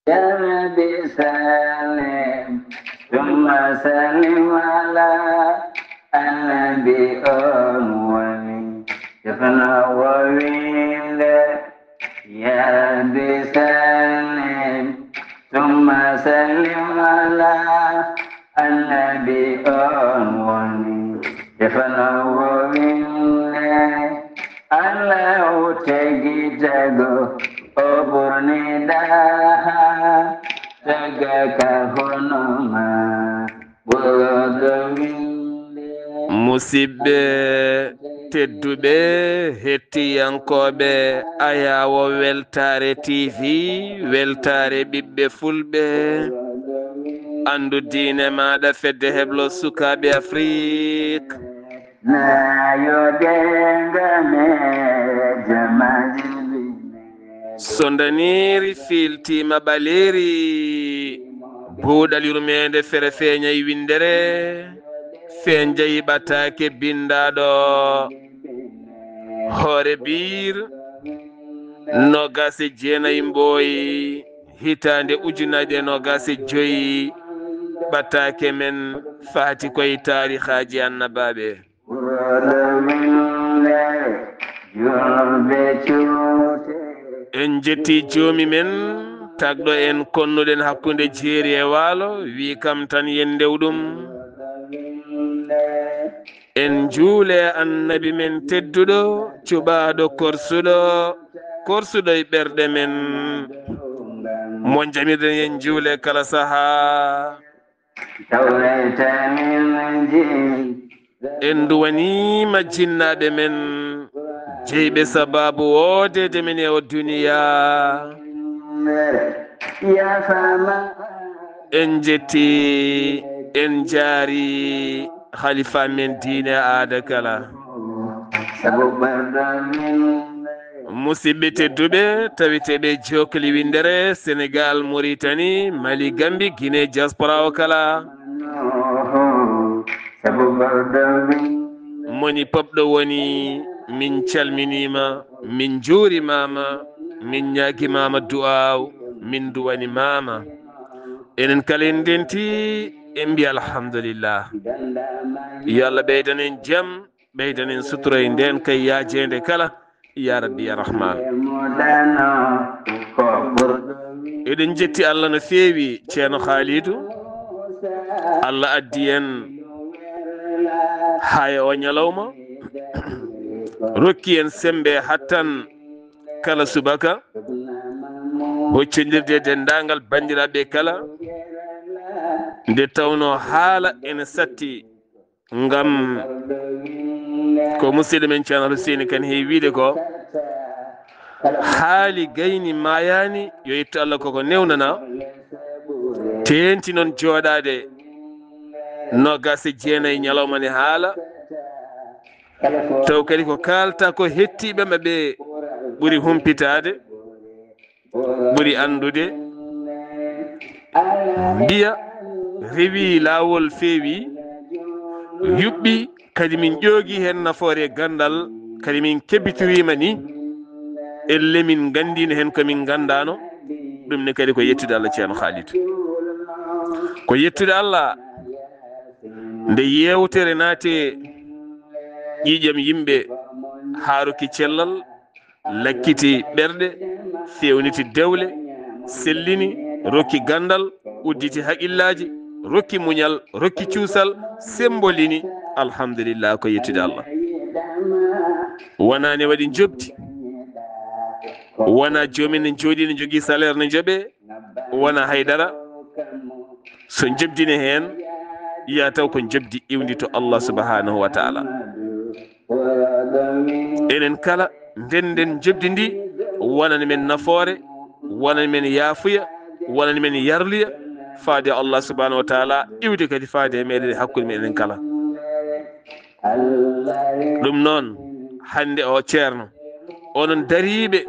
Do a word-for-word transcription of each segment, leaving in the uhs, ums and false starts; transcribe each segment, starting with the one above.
يا رب سلم ثم سلم على النبي، on woni defnoowo winnde. يا رب سلم ثم سلم على النبي، on woni defnoowo winnde. Allahu tagi tago, o ɓurni Daha, tagaaka hono ma, ɓurɗo winnde. Musidɓe tedduɓe, hettiyankooɓe Ayaawo Weltaare T V, weltaare ɓiɓɓe Fulɓe, anndu diine maaɗa, fedde heblo sukaaɓe Afrik. Nayo denga me jamaji bine. So ndaniiri fiiltiima ɓaleeri, buuɗal yurmeende fere feeñay winndere, fenjay ɓataake binndaaɗo hoore biir, noogaas e jeenay mbooy, hitaande ujunaaje noogaas e joy, ɓataake men faati koy taarihaaji annabaaɓe. Ɓurɗo winnde, julɓe cuuɗe. En njetti joomi men, tagɗo en konnuɗen hakkunde jeeri e waalo, wi kam tan yen ndew ɗum. En njuule annabi men tedduɗo, cuɓaaɗo korsuɗo, korsuɗo e ɓerɗe men. Mo jamirɗen yen njuule kala sahaa. Tawreeta min jin. En nduwaniima jinnaaɓe men, jeyɓe sabaabu woodeede men e o duniyaa. Yaafama. En njetti, en njaari halifa men diine aada kala. Sabu ɓerɗo min. Musidɓe tedduɓe, taweteeɓe jookli winndere, Senegaal, Moritani, Mali, Gambi, Gine, diaspora o kala. Sabu ɓerɗo min. Moni pop ɗo woni, min calminiima, min njuurimaama, min ñaagimaama du'aaw, min duwanimaama. Enen kala en ndenti, en mbiya alhamdulillah. Yo Allah ɓeydan en jam, ɓeydan en sutura e ndeen kay yaajeende kala, ya Rabbi, ya Rahman. Eɗen njetti Allah no feewi, Ceerno Haalidu. Allah addi en haa e o ñalawma, rokki en semmbe hattan kala subaka, hoccondirde e denndaangal banndiraaɓe kala, nde tawnoo haala ene satti. Ngam ko musidɗo men Ceerno Huseyni Kan heewi wiide ko, haali gayni maayaani, yo ittu Allah koko newnana, teenti noon jooɗaade noogaas e jeenayi ñalawma ne haala, taw kadi ko kaalta ko hettiiɓe maɓɓe ɓuri humpitaade. Ɓuri anndude, mbiya, rewi laawol feewi, yuɓɓi, kadi min ƴoogi heen nafoore e ganndal, kadi min kebbitowiima ni, elle min nganndiino heen ko min nganndaano, ɗum ne kadi ko yettude Allah, Ceerno Haalid. Ko yettude Allah, nde yeewtere naati e ƴiiƴam yimɓe, haa rokki cellal, lakkiti ɓerɗe, fewniti dewle, sellini, rokki ganndal, udditi haqillaaji, rokki muñal, rokki cuusal, sembolini. Alhamdulillah, ko yettude Allah. Wonaa ne waɗi njoɓdi, wonaa joomum ne jooɗii ne jogii salaire ne joɓee, wonaa hay dara. So njoɓdi ne heen, ya taw ko njoɓdi iwndi to Allah subhanahu wa ta'ala. Enen kala, ndennden njoɓdi ndi, wonani men nafoore, wonani men yaafuya, wonani men yarluya, faade Allah subhanahu wa ta'ala, iwde kadi faade e meɗen e hakkunde men enen kala. Ɗum noon, hannde o ceerno, onon dariiɓe,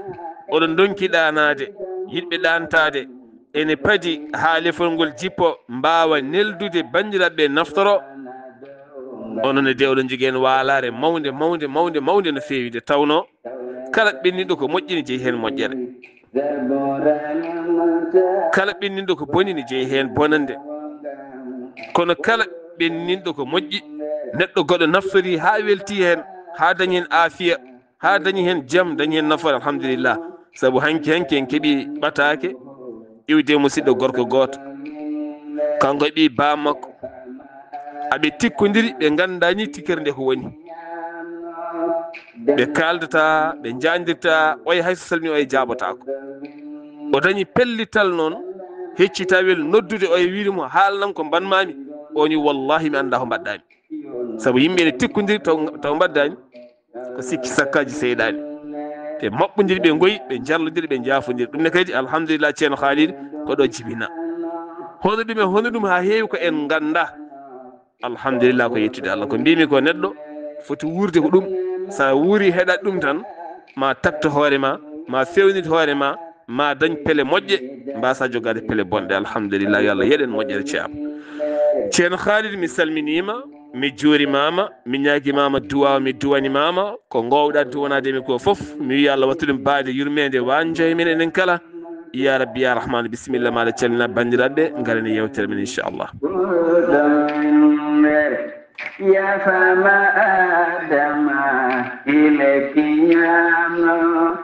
oɗon ndonki ɗaanaade, yiɗɓe ɗaantaade, ene padi haa lefol ngol jippo, mbaawa neldude banndiraaɓe naftoro. Onon e de oɗon njogii heen waalaare mawnde, mawnde, mawnde, mawnde no feewi, nde tawnoo kala ɓenniɗo ko moƴƴi ne jeyi heen moƴƴere. Kala ɓenninɗo ko boni ne jeyi heen bonannde. Kono kala ɓenninɗo ko moƴƴi, neɗɗo goɗɗo naftori haa welti heen, haa dañi heen aafiya, haa dañi heen jam, dañi heen nafoore, alhamdulillah. Sabu hanki, hanki en keɓi ɓataake, iwde musidɗo gorko gooto. Kanko e ɓii baa makko. Aɓe tikkondiri, ɓe nganndaa ni tikkere nde ko woni. Ɓe kaaldata, ɓe njaandirta, oya hay so salmii, oya jaabotaako. O dañi pellital noon, hecci tawel noddude oya wiide mo, "Haalnam ko mbaɗmaami." O ni, "Wallahi mi anndaa ko mbaɗɗaami." Sabu yimɓe ne tikkondiri taw, taw mbaɗdaani, ko sikki sakkaaji seyɗaani. Ɓe maɓɓondiri, ɓe ngoyi, ɓe njarlondiri, ɓe njaafondiri. Ɗum ne kadi, alhamdulillah, Ceerno Khalid, ko ɗo jibina. Hono ɗum e hono ɗum haa heewi ko en nganndaa. Alhamdulillah, ko yettude Allah. Ko mbimi ko neɗɗo foti wuurde ko ɗum. Sa wuuri heɗat ɗum tan, ma takto hoore ma, ma fewnit hoore ma, ma dañ pele moƴƴe, mbasa jogade pele bonɗe. Alhamdulillah, yo Allah yeɗen moƴƴere ceerno. Ceerno Khalid, mi salminiima, mi juurimaama, mi ñaagimaama duwaaw, mi duwanimaama, ko ngoowɗa duwanaade mi ko fof, mi wiya Allah wattu ɗum baade yurmeende, wanjo e men enen kala. Ya Rabbi, ya Rahman, bisimilla maɗa calmina banndiraaɓe, ngaren e yewtere men, inchallah. Yafama Adama, ileki ñaamo,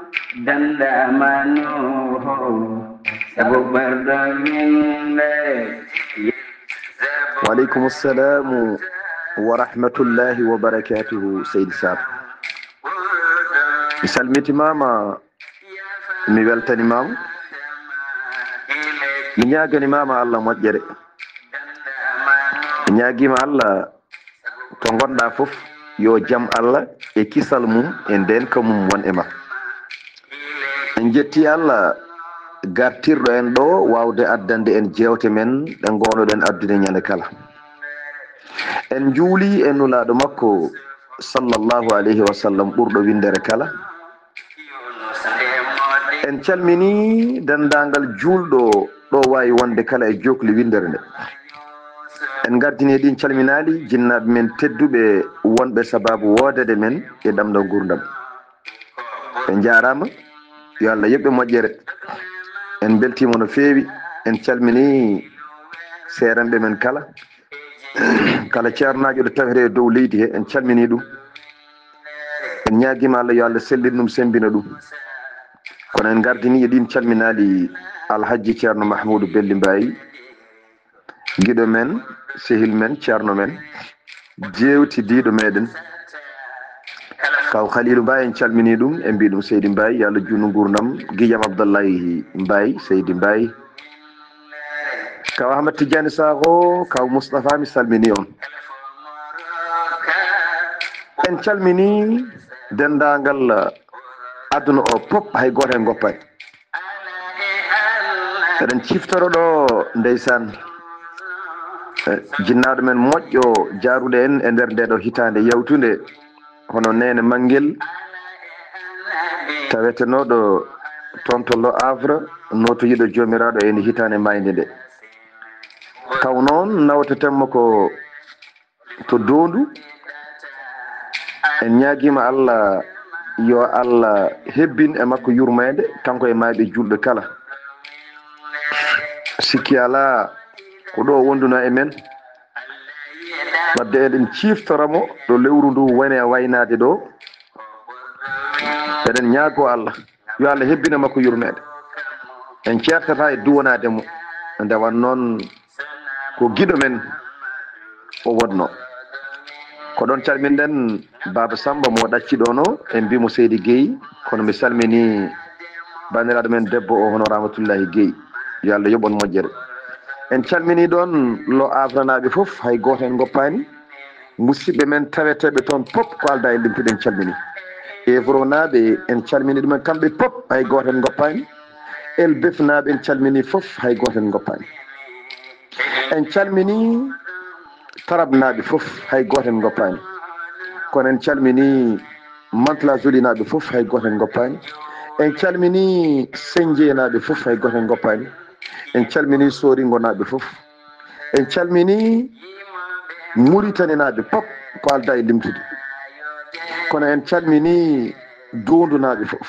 dandama Nuuhu, sabu ɓerɗo winde. Wa aleykum assalamu wa rahmatullahi wa barakatuhu, Seydi Sar. Mi salmitimaama, mi weltanimaama, mi ñaaganimaama Allah moƴƴere. Mi ñaagiima Allah to ngonɗa fof, yo jam Allah e kisal mum e ndenka mum won e ma. En jetti Allah gartirɗo en ɗo waawde addande en jeewte men ɗe ngoonoɗen addude ñande kala. En njuuli e nulaaɗo makko, sallallahu alayhi wa sallam, ɓurɗo winndere kala. En calmini denndaangal juulɗo ɗo waawi wonde kala e jookli winndere nde. En ngardini e ɗin calminaali jinnaaɓe men tedduɓe wonɓe sababu woodede men e ɗamɗo nguurndam. Ɓe njaaraama, yo Allah yoɓ ɓe moƴƴere. En mbeltiima no feewi, en calmini seerenɓe men kala. Kala ceernaajo ɗo tawete e dow leydi he, en calmini ɗum. En ñaagiima Allah yo Allah sellin ɗum, semmbina ɗum. Kono en ngardini e ɗin calminaali Alhajji Ceerno Mahmuudu Belli Mbaay, giɗo men, sehil men, ceerno men, jeewtidiiɗo meɗen. Kaw Khalilu Mbaay, en calmini ɗum, en mbi ɗum seydi Mbaay, yo Allah juutnu nguurndam, gijam Abdallahi Mbaay, seydi Mbaay. Kaw Ahmad Tijjani Sakho, kaw Moustapha, mi salmini on. En calmini denndaangal aduna o pop, hay gooto en ngoppaani. Eɗen ciftoro ɗo, ndeysaan, eh, jinnaaɗo men moƴƴo jaarude en e nder nde ɗo hitaande yawtunde, hono Neene Manngel, tawetenooɗo toon to Le Havre, nootoyiiɗo Joomiraaɗo e nde hitaande maaynde nde. Kaw noon, nawteten mo ko to Doondu. En ñaagiima Allah, yo Allah hebbin e makko yurmeende, kanko e maayɓe juulɓe kala. Sikki alaa, ko ɗo wondunoo e men. Wadde eɗen ciiftora mo ɗo lewru ndu woni e waynaade ɗo. Eɗen ñaagoo Allah, yo Allah hebbin e makko yurmeende. En ceertata e duwanaade mo. Nde wan noon, ko giɗo men o wonno. Ko ɗon calminɗen Baaba Samba mo ɗacci ɗono, en mbi mo Seydi Guèye, kono mi salmini banndiraaɗo men debbo o, hono Ramatullahi Guèye. Yo Allah yoɓ on moƴƴere. En calmini ɗon Le Havrenaaɓe fof, hay gooto en ngoppaani. Musidɓe men taweteeɓe toon pop ko aldaa e limtude, en calmini. Evronaaɓe, en calmini ɗumen kamɓe pop, hay gooto en ngoppaani. Elbefnaaɓe, en calmini fof, hay gooto en ngoppaani. En calmini Tarabnaaɓe fof, hay gooto en ngoppaani. Kono en calmini Mantes-la-Jolie naaɓe fof, hay gooto en ngoppaani. En calmini Senjeenaaɓe fof, hay gooto en ngoppaani. En calmini Sooringonaaɓe fof. En calmini Muritaninaaɓe pop, ko aldaa e limtude. Kono en calmini Doondunaaɓe fof.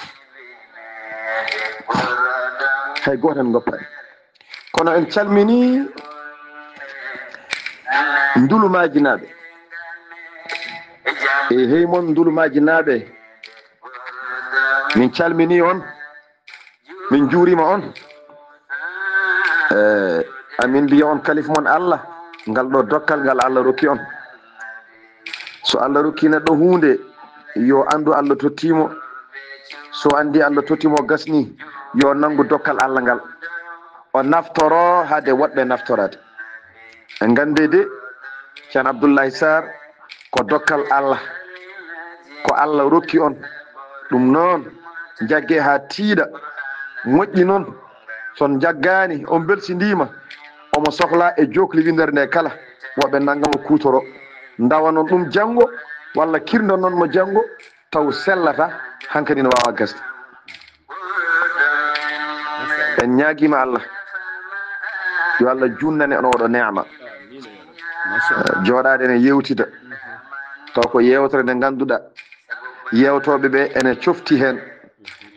Hay gooto en ngoppaani. Kono en calminii Ndulumaaji naaɓe. E hey mon Ndulumaaji naaɓe, min calminii on, min njuuriima on. Eh, amin mbiya on kalif mon Allah, ngal ɗo dokkal ngal Allah rokki on. So Allah rokki neɗɗo huunde, yo anndu Allah tottiimo. So anndi Allah tottiimo, gasni, yo nanngu dokkal Allah ngal. O naftoro hade woɗɓe naftoraade. En nganndi de, Ceerno Abdullahi Sarr ko dokkal Allah. Ko Allah rokki on. Ɗum noon, njagge haa tiiɗa. Moƴƴi noon, so on njaggaani, on mbelsindiima. Omo sohla e jookli winndere nde kala. Woɓɓe nannga mo kuutoro. Ndawa noon ɗum janngo, walla kirndo noon mo janngo, taw sellata, hankadi no waawa gasde. En ñaagiima Allah, yo Allah junnane on oɗo neema. Jooɗaade ene yewtida, taw ko yewtere nde ngannduɗaa, yewtooɓe ɓe ene cofti heen,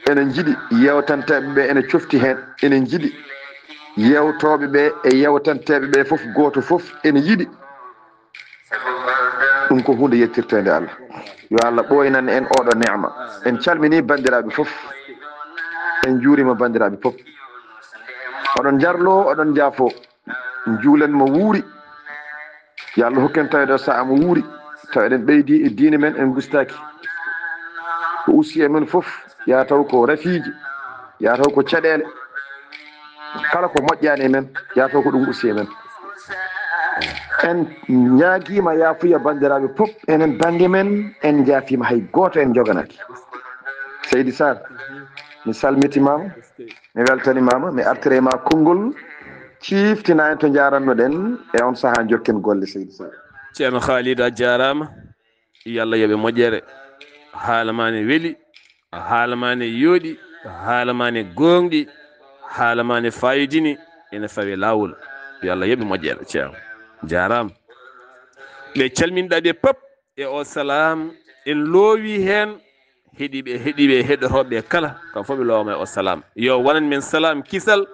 ene njiɗi, yewtanteeɓe ɓe ene cofti heen, ene njiɗi, yewtooɓe ɓe e yewtanteeɓe ɓe fof, gooto fof ene yiɗi. Ɗum ko huunde yettirteende Allah. Yo Allah ɓooynan en oɗo neema. En calminii banndiraaɓe fof. En njuuriima banndiraaɓe fof. Oɗon njarlo, oɗon njaafo. Njuulen mo wuuri. Yo Allah hokku en taweede o sahaa mo wuuri. Taw eɗen ɓeydi e diine men, en ngustaaki. Ko usti e men fof, yaa taw ko rafiiji, yaa taw ko caɗeele. Kala ko moƴƴaani e men, yaa taw ko ɗum usti e men. En ñaagiima yaafuya banndiraaɓe fof, enen bannge men, en njaafiima, hay gooto en njoganaaki. Seydi Sarr, mi salmitimaama, mi weltanimaama, mi artire ma konngol, ciiftina en to njaaranno-ɗen e on sahaa, njokken golle, Seydi Sarr. Ceerno Khalidou, a jaaraama. Yo Allah yoɓe moƴƴere. Haala ma ne weli, haala ma ne yooɗi, haala ma ne gooŋɗi, haala ma ne fayodini, ene fawe laawol. Yo Allah yoɓe moƴƴere, Ceerno. Jaaraama. Ɓe calminɗa ɓe pop e o salaam, en loowi heen heɗiiɓe, heɗiiɓe e heɗotooɓe kala, kam fof ɓe loowama e o salaam. Yo wonan men salaam kisal,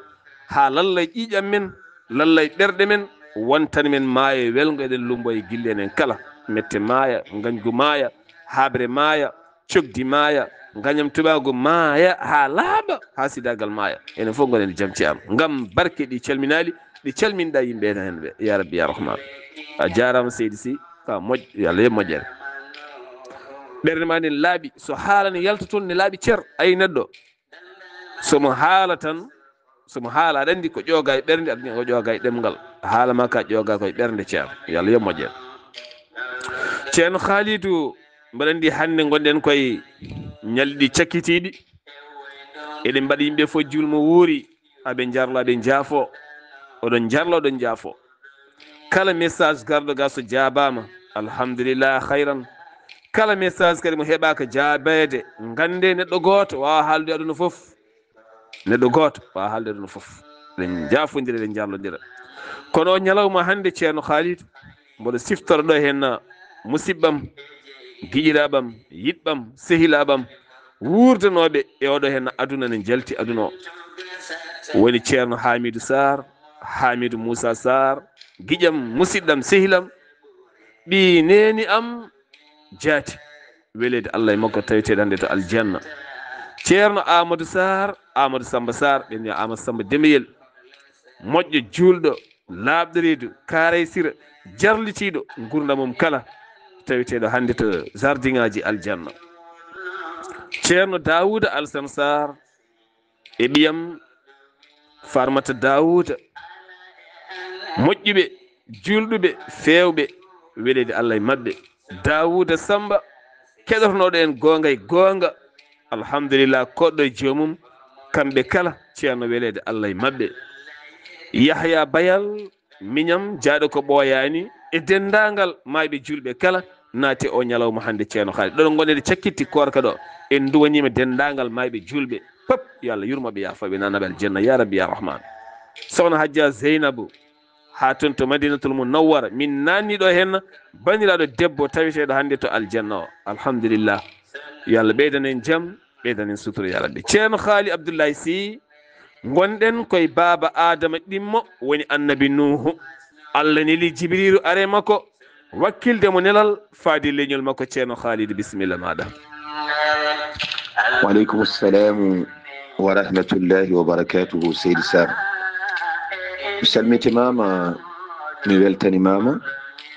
haa lallay ƴiiƴam men, lallay ɓerɗe men, wontan men maayo welngo, eɗen lumbo e gille enen kala. Mette maaya, ngañgu maaya, haaɓre maaya, cogdi maaya, ngañam tubaagu maaya, haa laaɓa, haa sidaagal maaya. Enen fof ngonen e jam, Ceerno. Ngam barke ɗi calminaali, ɗi calminɗa yimɓe ene heen ɓe. Ya Rabbi, ya Rahman. A jaaraama, Seydi Sy. Ka moƴ-, yo Allah yoɓ moƴƴere. Ɓernde ma nden laaɓi, so haala ne yalta toon ne laaɓi cer, ayi neɗɗo. So mo haala tan, so mo haala, aɗa anndi ko ƴooga e ɓernde, aɗa anndi ko ƴooga e ɗemngal. Haala ma ka ƴooga koye ɓernde, Ceerno. Yo Allah yoɓ moƴƴere. Ceerno Khalidou, mbaɗa anndi hannde ngonɗen koye ñalɗi ɗi cakkitiiɗi. Eɗen mbaɗa yimɓe fof juul mo wuuri, aɓe njarlo, aɓe njaafo. Oɗon njarlo, oɗon njaafo. Kala message garɗo ga so jaabaama, alhamdulillah, khayran. Kala message kadi mo heɓaaka jaabeede, ngannde neɗɗo gooto waawa haaldude aduna fof. Neɗɗo gooto waawa haaldude aduna fof. Eɗen njaafondira, eɗen njarlondira. Kono o ñalawma hannde, Ceerno Khalidou, mboɗo siftora ɗo heen musiɓɓam, giƴiraaɓam, yiɗɓam, sehilaaɓam, wuurdanooɓe e oɗo heen aduna ne njalti aduna o. Woni Ceerno Hamidou Sarr, Hamidou Moussa Sarr, giƴam, musiɗɗam, sehilam, ɓii neeni am, jaati. Weleede Allah e makko taweteeɗo hannde to aljanna. Ceerno Amadou Sarr, Amadou Samba Sarr, ɓe mbiya Amadou Samba Demeyel. Moƴƴo, juulɗo, laaɓɗo reedu, kaaray sira, jarlitiiɗo, ngurndan mum kala, taweteeɗo hannde to jardinŋaaji aljanna. Ceerno Daawuda Alsan Sarr, e ɓiyam Farmata Daawuda, moƴƴuɓe, juulɗuɓe, feewɓe, weleede Allah e maɓɓe. Daawuda Samba, keɗotonooɗo en goonga e goonga, alhamdulillah, koɗɗo e joomum, kamɓe kala, Ceerno, weleede Allah e maɓɓe. Yahya Bayal, miñam, jaaɗo ko ɓooyaani, e denndaangal maayɓe juulɓe kala, naati o ñalawma hannde, Ceerno Khalidou. Ɗoɗo ngonɗen e cakkitti koorka ɗo, en nduwaniima denndaangal maayɓe juulɓe pop, yo Allah yurmo ɓe, yaafo ɓe, nana ɓe aljanna, ya Rabbi, ya Rahman. Sokhna Hajja Zeynabu, haa toon to Madinatul Munawwara, min naanni ɗo heen banndiraaɗo debbo taweteeɗo hannde to aljanna o. Alhamdulillah. Yo Allah ɓeydan en jam, ɓeydan en sutura, ya Rabbi. Ceerno Khaali Abdullahi Sy, Ngonɗen koye baaba Aadama ɗimmo, woni Annabi Nuuhu. Allah neli Jibriilu are makko, wakkilde mo nelal faade leñol makko. Ceerno Khalid, bisimilla maaɗa. Wa aleykum salam wa rahmatullahi wa barakatuhu, Seydi Sarr. Mi salmitimaama, mi weltanimaama,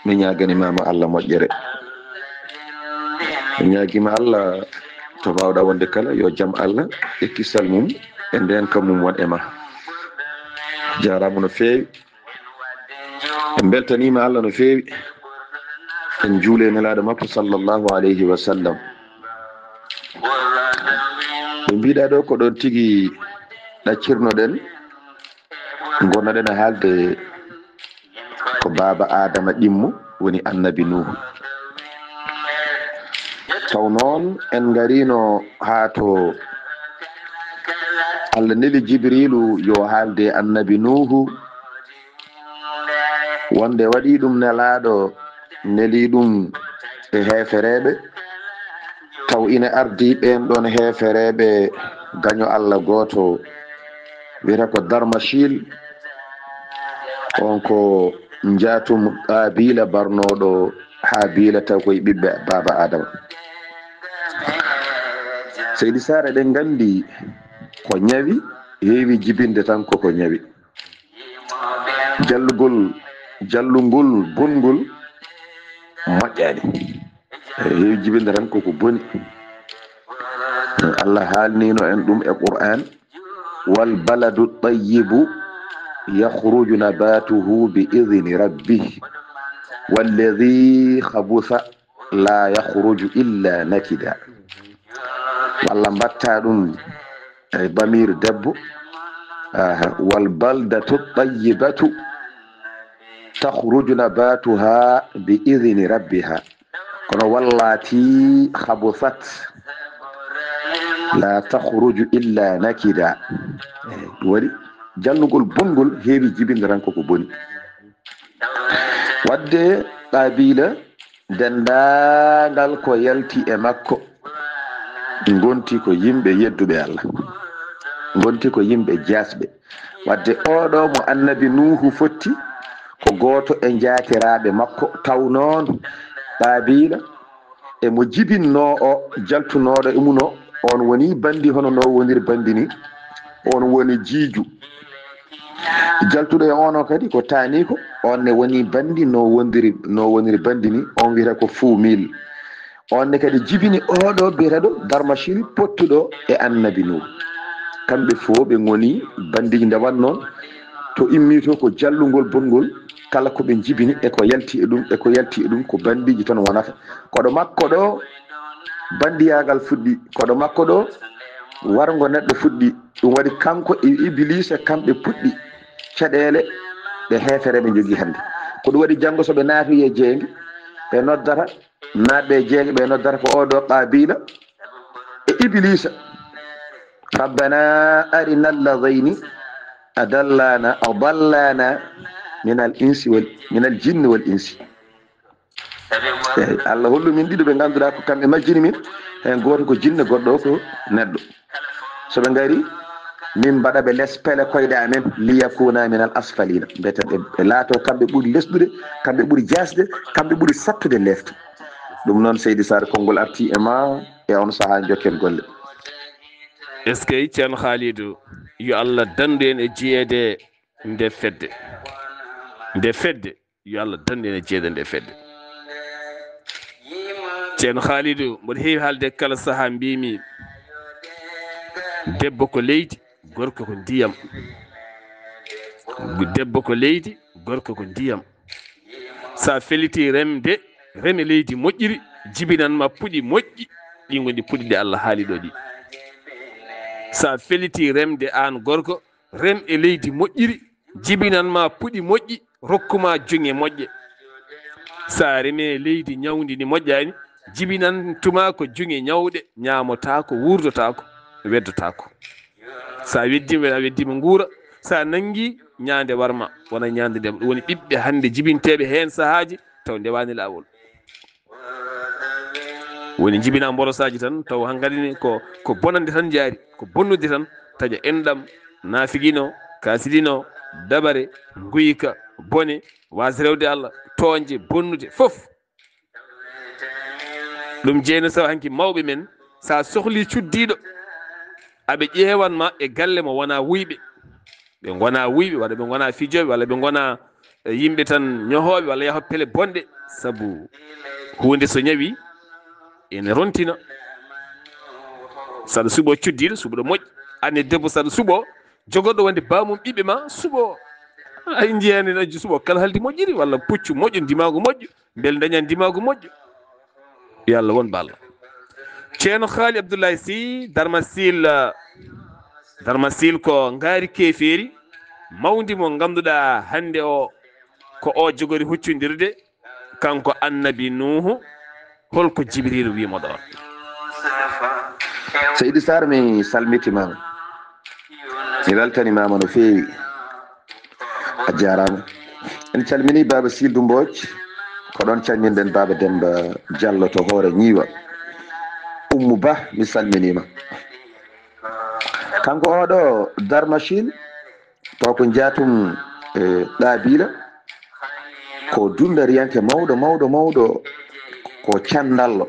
mi ñaagani maama Allah moƴƴere. Mi ñaagima Allah to mbaawɗa wonde kala, yo jam Allah e kisal mum e ndeenka mum won e ma. Jaaraama no feewi. En mbeltaniima Allah no feewi. En njuule e nelaaɗo makko sallallahu alayhi wa sallam. Ɓe mbiɗa ɗo ko ɗon tigi ɗaccirnoɗen, ngonnoɗen e haalde ko baaba Aadama ɗimmo, woni Annabi Nuuhu. Taw noon en ngarino haa to Allah neli Jibriilu yo haalde Annabi Nuuhu, wonde waɗi ɗum nelaaɗo, neli ɗum e heefereɓe, taw ina ardi ɓeen ɗon heefereɓe gaño Allah gooto, wiyata ko Darmashil, on ko njaatum Qaabila barnooɗo Haabiila, taw koye ɓiɓɓe baaba Aadama. Seydi Sarr, eɗen nganndi ko ñawi heewi jibinde tan koko ñawi. Jallugol, jallungol bongol moƴƴaani. Heewi jibinde tan koko boni. Allah haalnino en ɗum e Qur'an: "Wal baladu tayyibu yakhruju nabatuhu bi idhni rabbih, walladhi khabutha la yakhruju illa nakida." Walla mbatta ɗum e bamir debbo. Aha. "Wal baldatu tayyibatu takhruju nabatuha bi idhni rabbiha, kono wallati khabuthat la takhruju illa nakida." Eh, ɗum waɗi jallugol bongol heewi jibinde tan koko boni. Wadde Qaabila, denndaangal ko yalti e makko ngonti ko yimɓe yedduɓe Allah, ngonti ko yimɓe jaasɓe. Wadde oɗo mo Annabi Nuuhu fotti ko gooto e njaatiraaɓe makko, taw noon Qaabila e mo jibinnoo o, jaltunooɗo e mum o, on woni banndi hono no woniri banndi ni, on woni jiiju. Jaltuɗo e on o kadi ko taaniiko, on ne woni banndi no wondiri, no woniri banndi ni, on wiyata ko fuumil. On ne kadi jibini oɗo biyeteeɗo Darmashil pottuɗo e Annabi Nuuhu. Kamɓe fof ɓe ngoni banndiji nde wannoo to immi to ko jallungol bongol, kala ko ɓe jibini e ko yalti e ɗum, e ko yalti e ɗum ko banndiji tan wonata. Koɗo makko ɗo, banndiyaagal fuɗɗi, koɗo makko ɗo, warngo neɗɗo fuɗɗi. Ɗum waɗi kanko e Ibiliisa, kamɓe puɗɗi caɗeele ɗe heefereɓe njogii hannde. Ko ɗum waɗi janngo so ɓe naati e jeynge, ɓe noddata, naatɓe e jeynge, ɓe noddata ko oɗo Qaabila e Ibiliisa. "Rabbana arina alladhayni adallana, adallana minal insi wal, minal jinni wal insi." Eey, Allah hollu min ɗiɗo ɓe ngannduɗaa ko kamɓe majjini min, heen gooto ko jinne, goɗɗo o ko neɗɗo. So ɓe ngari, min mbaɗa ɓe les pele koyɗe amen, liyakuna minal asfalina. Mbiyeten ɓe, ɓe laato kamɓe ɓuri lesɗude, kamɓe ɓuri jaasde, kamɓe ɓuri sattude leefde. Ɗum noon, Seydi Sarr, konngol arti e ma e on sahaa, njokken golle. Eskey, Ceerno Khalidou, yo Allah danndu en e jeyeede nde fedde. Nde fedde, yo Allah danndu en e jeyeede nde fedde. Ceerno Khalidou, mboɗo heewi haalde kala sahaa, mbiymi, debbo ko leydi, gorko ko ndiyam. Debbo ko leydi, gorko ko ndiyam. Sa feliti remde, reme leydi moƴƴiri, jibinan ma puɗi moƴƴi, ɗi ngoni puɗi ɗe Allah haali ɗo ɗi. Sa feliti remde aan gorko, rem e leydi moƴƴiri, jibinan ma puɗi moƴƴi, rokku ma joŋe moƴƴe. Sa reme leydi ñawndi ndi moƴƴaani, jibinan tuma ko joŋe ñawɗe, ñaamotaako, wuurdotaako, weddotaako. Sa weddima, a weddima nguura, sa nangi ñaande warma, wona ñaande ndema. Ɗum woni ɓiɓɓe hannde jibinteeɓe heen sahaaji, taw ndewaani laawol. Woni jibina mborosaaji tan, taw hankadi ni ko, ko bonande tan jaari, ko bonnude tan, taƴa enɗam, Naafigino, kaasidino, dabare, nguyka, bone, waas rewde Allah, toonje, bonnude, fof. Ɗum jeeyno saw hanki mawɓe men, sa sohli cuddiiɗo, aɓe ƴeewan ma e galle mo wona wuyɓe. Ɓe ngona wuyɓe, walla ɓe ngona fijooɓe, walla ɓe ngona, eh, yimɓe tan ñohooɓe, walla yahoɓe pele bonɗe. Sabu huunde so ñawi, ene rontina. Saɗa suɓo cuddiiɗo, suɓo ɗo moƴƴi. Anne debbo saɗa suɓo, jogorɗo wonde bamum ɓiɓɓe ma, suɓo. Ay, njiyaani no suɓo kala haldi moƴƴiri, walla puccu moƴƴo, ndimaagu moƴƴo, mbele daña ndimaagu moƴƴo. Yo Allah won balla. Ceerno Haali Abdoulaye Sy, Darma Sil, eh, Darma Sil ko ngaari keefeeri mawndi mo ngannduɗaa hannde o, ko o jogori huccondirde, kanko Annabi Nuuhu, holko Jibriilu wi'i mo ɗoon? Seydi Sarr, mi salmitiima. Mi weltaniima no feewi. A jaaraama. En calminii Baaba Sildu Mbooj. Ko ɗoon calminɗen Baaba Demba Jallo to Hoore Ñiiwa. Ummu Ba, mi salminiima. Kanko oɗo Darmachine, taw ko njaatum, e, Ɗaabiila, ko dunndariyanke mawɗo, mawɗo, mawɗo, ko canndallo.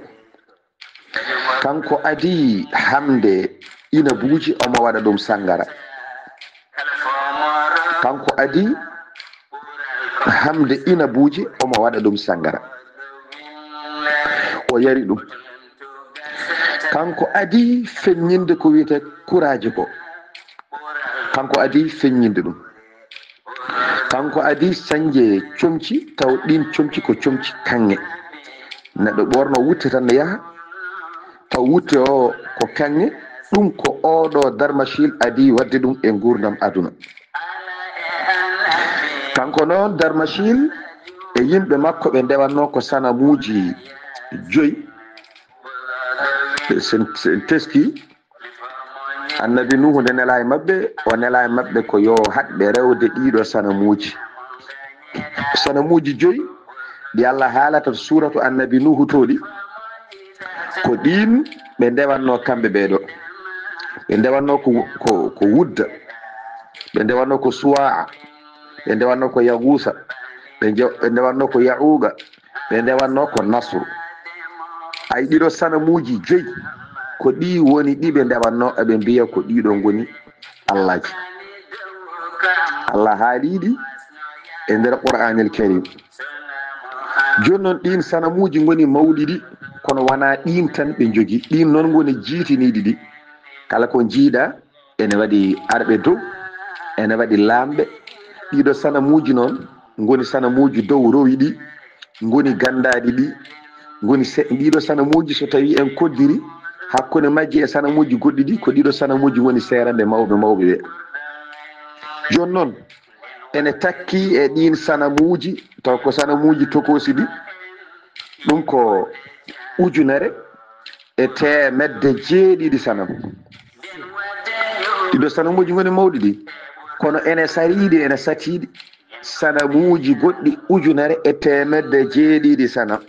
Kanko adii hamde inabuuji, omo waɗa ɗum sanngara. Kanko adii hamde inabuuji, omo waɗa ɗum sanngara. O yari ɗum. Kanko adii feññinde ko wiyetee kuraaji ko. Kanko adii feññinde ɗum. Kanko adii sañde comci, taw ɗiin comci ko comci kaŋŋe. Neɗɗo ɓoorno wutte tan ne yaha, taw wutte o ko kaŋŋe. Ɗum ko oɗo Darmachine adii waɗde ɗum e nguurndam aduna. Kanko noon, Darmachine e yimɓe makko, ɓe ndewatnoo ko sanamuuji joyi. Sen, sen teski, Annabi Nuuhu nde nela e maɓɓe, o nela e maɓɓe ko yo haɗ ɓe rewde ɗiɗo sanamuuji. Sanamuuji joyi ɗi Allah haalata suuratu Annabi Nuuhu to ɗi, ko ɗiin ɓe ndewatnoo kamɓe ɓee ɗo. Ɓe ndewatnoo ko, ko, ko Wudda, ɓe ndewatnoo ko Suwaa, ɓe ndewatnoo ko Yaguusa, ɓe nje-, ɓe ndewatnoo ko Yaquuqa, ɓe ndewatnoo ko Nasru. Ay, ɗiɗo sanamuuji joyi, ko ɗi woni ɗi ɓe ndewatnoo, eɓe mbiya ko ɗiɗo ngoni Allaaji. Allah haalii ɗi e nder Qur'aanil Kariim. Jooni noon, ɗiin sanamuuji ngoni mawɗi ɗi, kono wanaa ɗiin tan ɓe njogii. Ɗiin noon ngoni jiitiniiɗi ɗi. Kala ko njiiɗaa, ene waɗi arɓe dow, ene waɗi laamɓe. Ɗiɗo sanamuuji noon ngoni sanamuuji dow rowi ɗi, ngoni ganndaaɗi ɗi, ngoni se-, ɗiɗo sanamuuji, so tawii en koddiri hakkunde majji e sanamuuji goɗɗi ɗi, ko ɗiɗo sanamuuji ngoni seerande mawɓe mawɓe ɓe. Jooni noon, ene takki e ɗiin sanamuuji, taw ko sanamuuji tokoosi ɗi, ɗum ko ujunere e teemedde jeeɗiɗi sanam. Ɗiɗo sanamuuji ngoni mawɗi ɗi, kono ene sariiɗi, ene satiiɗi sanamuuji goɗɗi ujunere e teemedde jeeɗiɗi sanam.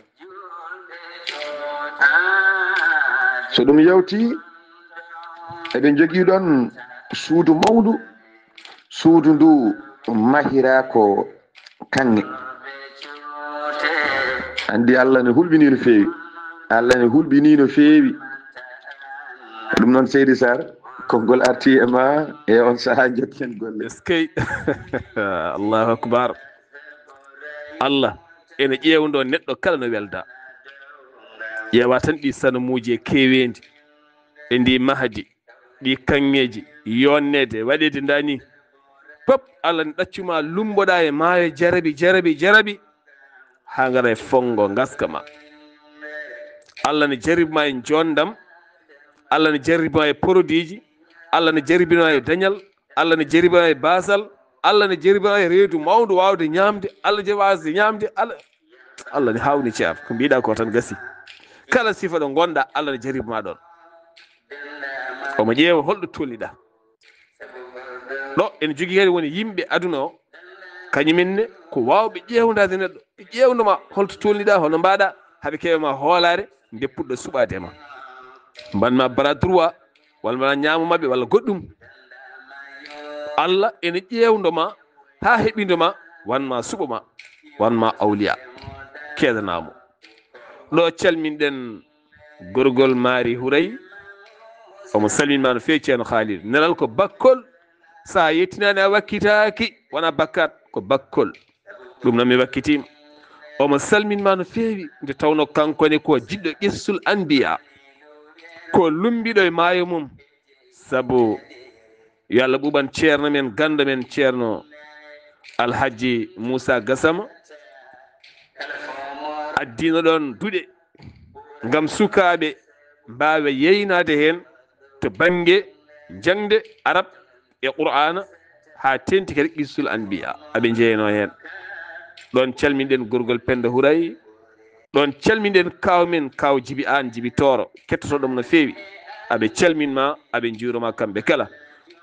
So ɗum yawti, eɗen njogii ɗoon suudu mawndu, suudu ndu mahiraa ko kaŋŋe. Anndi Allah ne hulɓinii no feewi. Allah ne hulɓinii no feewi. Ɗum noon, Seydi Sarr, konngol arti e ma e on sahaa, njokken golle. Eskey. Allahu akbar. Allah ene ƴeewndoo neɗɗo kala no welda. Ƴeewa tan ɗi sanamuuji e keeweendi, e ndi mahdi, ɗi kaŋŋeeji, yonneede, waɗeede ndaa ni. Pop, Allah ne ɗaccuma lumboɗaa e maayo jarabi, jarabi, jarabi, haa ngara e fonngo ngaska ma. Allah ne jarriba ma e njoonndam, Allah ne jarriba ma e porodiiji, Allah ne jarriba ma e dañal, Allah ne jarriba ma e baasal, Allah ne jarriba ma e reedu mawndu waawde ñaamde, Allah jarriba waasde ñaamde, Allah, Allah ne haawni, ceerno. Ko mbiɗa ko tan gasi. Kala sifa ɗo ngonɗa, Allah ne jarriba ma ɗoon. Omo ƴeewa holɗo tolniɗa. Ɗo ene jogii kadi woni yimɓe aduna o, kañumen ne ko waawɓe ƴeewndaade neɗɗo, ɓe ƴeewndo ma holto tolniɗa, hono mbaɗa, haɓe keɓa ma hoolaare nde puɗɗa suɓaade e ma. Mban ma bras droit, walla mbaɗa ñaamo maɓɓe, walla goɗɗum. Allah ene ƴeewndo ma haa heɓindo ma, wan ma suɓo ma, wan ma awliya. Keedanaamo. Ɗo calminɗen gorgol Maari Huray, omo salmin ma no feewi, Ceerno Khalid. Nelal ko bakkol, so a yettinaani a wakkitaaki, wona bakkat, ko bakkol. Ɗum noon mi wakkitiima. Omo salmin ma no feewi, nde tawnoo kanko ne ko jiɗɗo qissasul anbiya, ko lummbiɗo e maayo mum. Sabu yo Allah ɓuuɓan ceerno men, ganndo men, Ceerno Alhaji Moussa Gassama, addiino ɗoon duɗe ngam sukaaɓe mbaawa yeynaade heen to bannge jaŋde Arab e Qur'aana, haa teeŋti kadi qissasul anbiya, aɓe njeyanoo heen. Ɗoon calminɗen gorgol Pennda Huray, ɗoon calminɗen kaaw men, kaaw Jibi Aan, Jibi Tooro, kettotooɗo mo no feewi. Aɓe calmin ma, aɓe njuuroo ma kamɓe kala.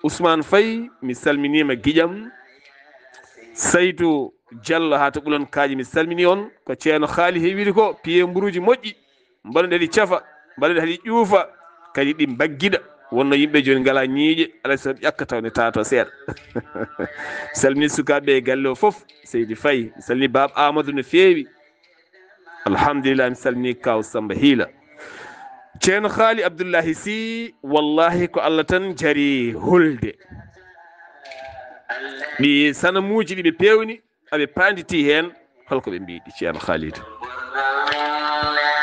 Ousmane Faye, mi salminiima giƴam. Saydu Jallo haa to Ɓulon Kaaƴe, mi salminii on. Ko Ceerno Haali heɓiri ko, piyee mburuuji moƴƴi. Mbaɗu ɗe ɗi cafa, mbaɗu ɗe ɗi ƴuufa, kadi ɗi mbaggiɗa. Wonno yimɓe jooni ngalaa ñiiƴe, alaa so ƴakka taw ne taato seeɗa. Salmini sukaaɓe e galle o fof, Seydi Faye. Salmini Baaba Amadou no feewi. Alhamdulillah, mi salmini Kaaw Samba Hiila. Ceerno Haali Abdullahi Sy, wallahi ko Allah tan jari hulde. Ɗi sanamuuji ɗi ɓe peewni, aɓe paanditi heen, holko ɓe mbiɗi, Ceerno Khalidou?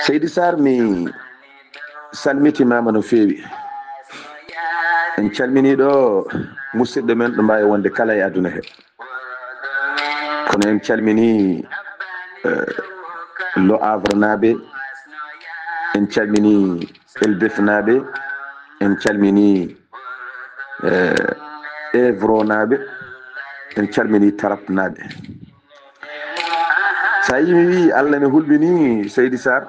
Seydi Sarr, mi salmitimaama no feewi. En calminii ɗo musidɗo men ɗo mbaawi wonde kala e aduna he. Kono en calminii, eh, Le Havre naaɓe, en calminii Elbeuf naaɓe, en calminii, eh, Évron naaɓe, en calminii Tarap naaɓe. So a yii mi wii Allah ne hulɓinii Seydi Sarr,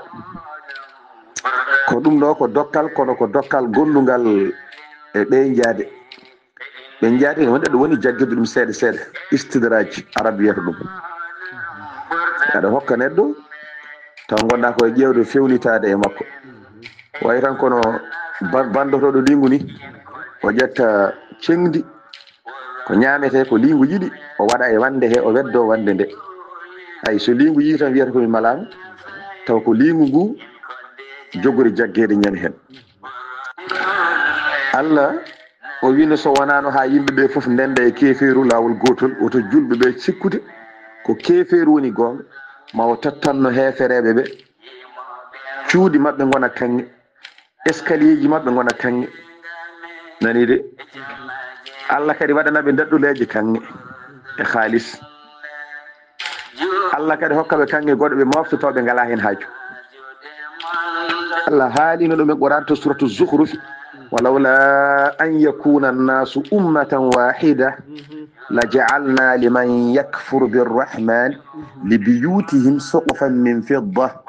ko ɗum ɗo ko dokkal, kono ko dokkal gonndugal e ɓeynjaade. Ɓeynjaade wonde ɗum woni jaggirde ɗum seeɗa seeɗa, istidraj, Arab wiyata ɗum. Aɗa hokka neɗɗo, taw ngonɗaa ko e ƴeewde fewnitaade e makko. Wayi tan kono ba-, banndotooɗo liingu ni, o ƴetta ceŋdi, ko ñaametee, ko liingu yiɗi, o waɗa e wannde he, o weddoo wannde nde. Ay, so liingu yii tan wiyata ko mi malaama, taw ko liingu ngu jogori jaggeede ñande heen. Allah o wiino, so wonaano haa yimɓe ɓe fof ndennda e keefeeru laawol gootol, woto julɓe ɓe cikkude ko keefeeru woni goonga, ma o tottanno heefereeɓe ɓe, cuuɗi maɓɓe ngona kaŋŋe, escalierji maɓɓe ngona kaŋŋe. Nani de? Allah kadi waɗana ɓe daɗɗuleeje kaŋŋe e haalis. Allah kadi hokka ɓe kaŋŋe goɗɗe, ɓe mooftotoo, ɓe ngalaa heen haaju. Allah haalino ɗum e Qur'an to suratu Zukhruf, "Walawla an yakuna an-nasu ummatan wahida la ja'alna liman yakfuru birrahman li biyutihim suqufan min fidda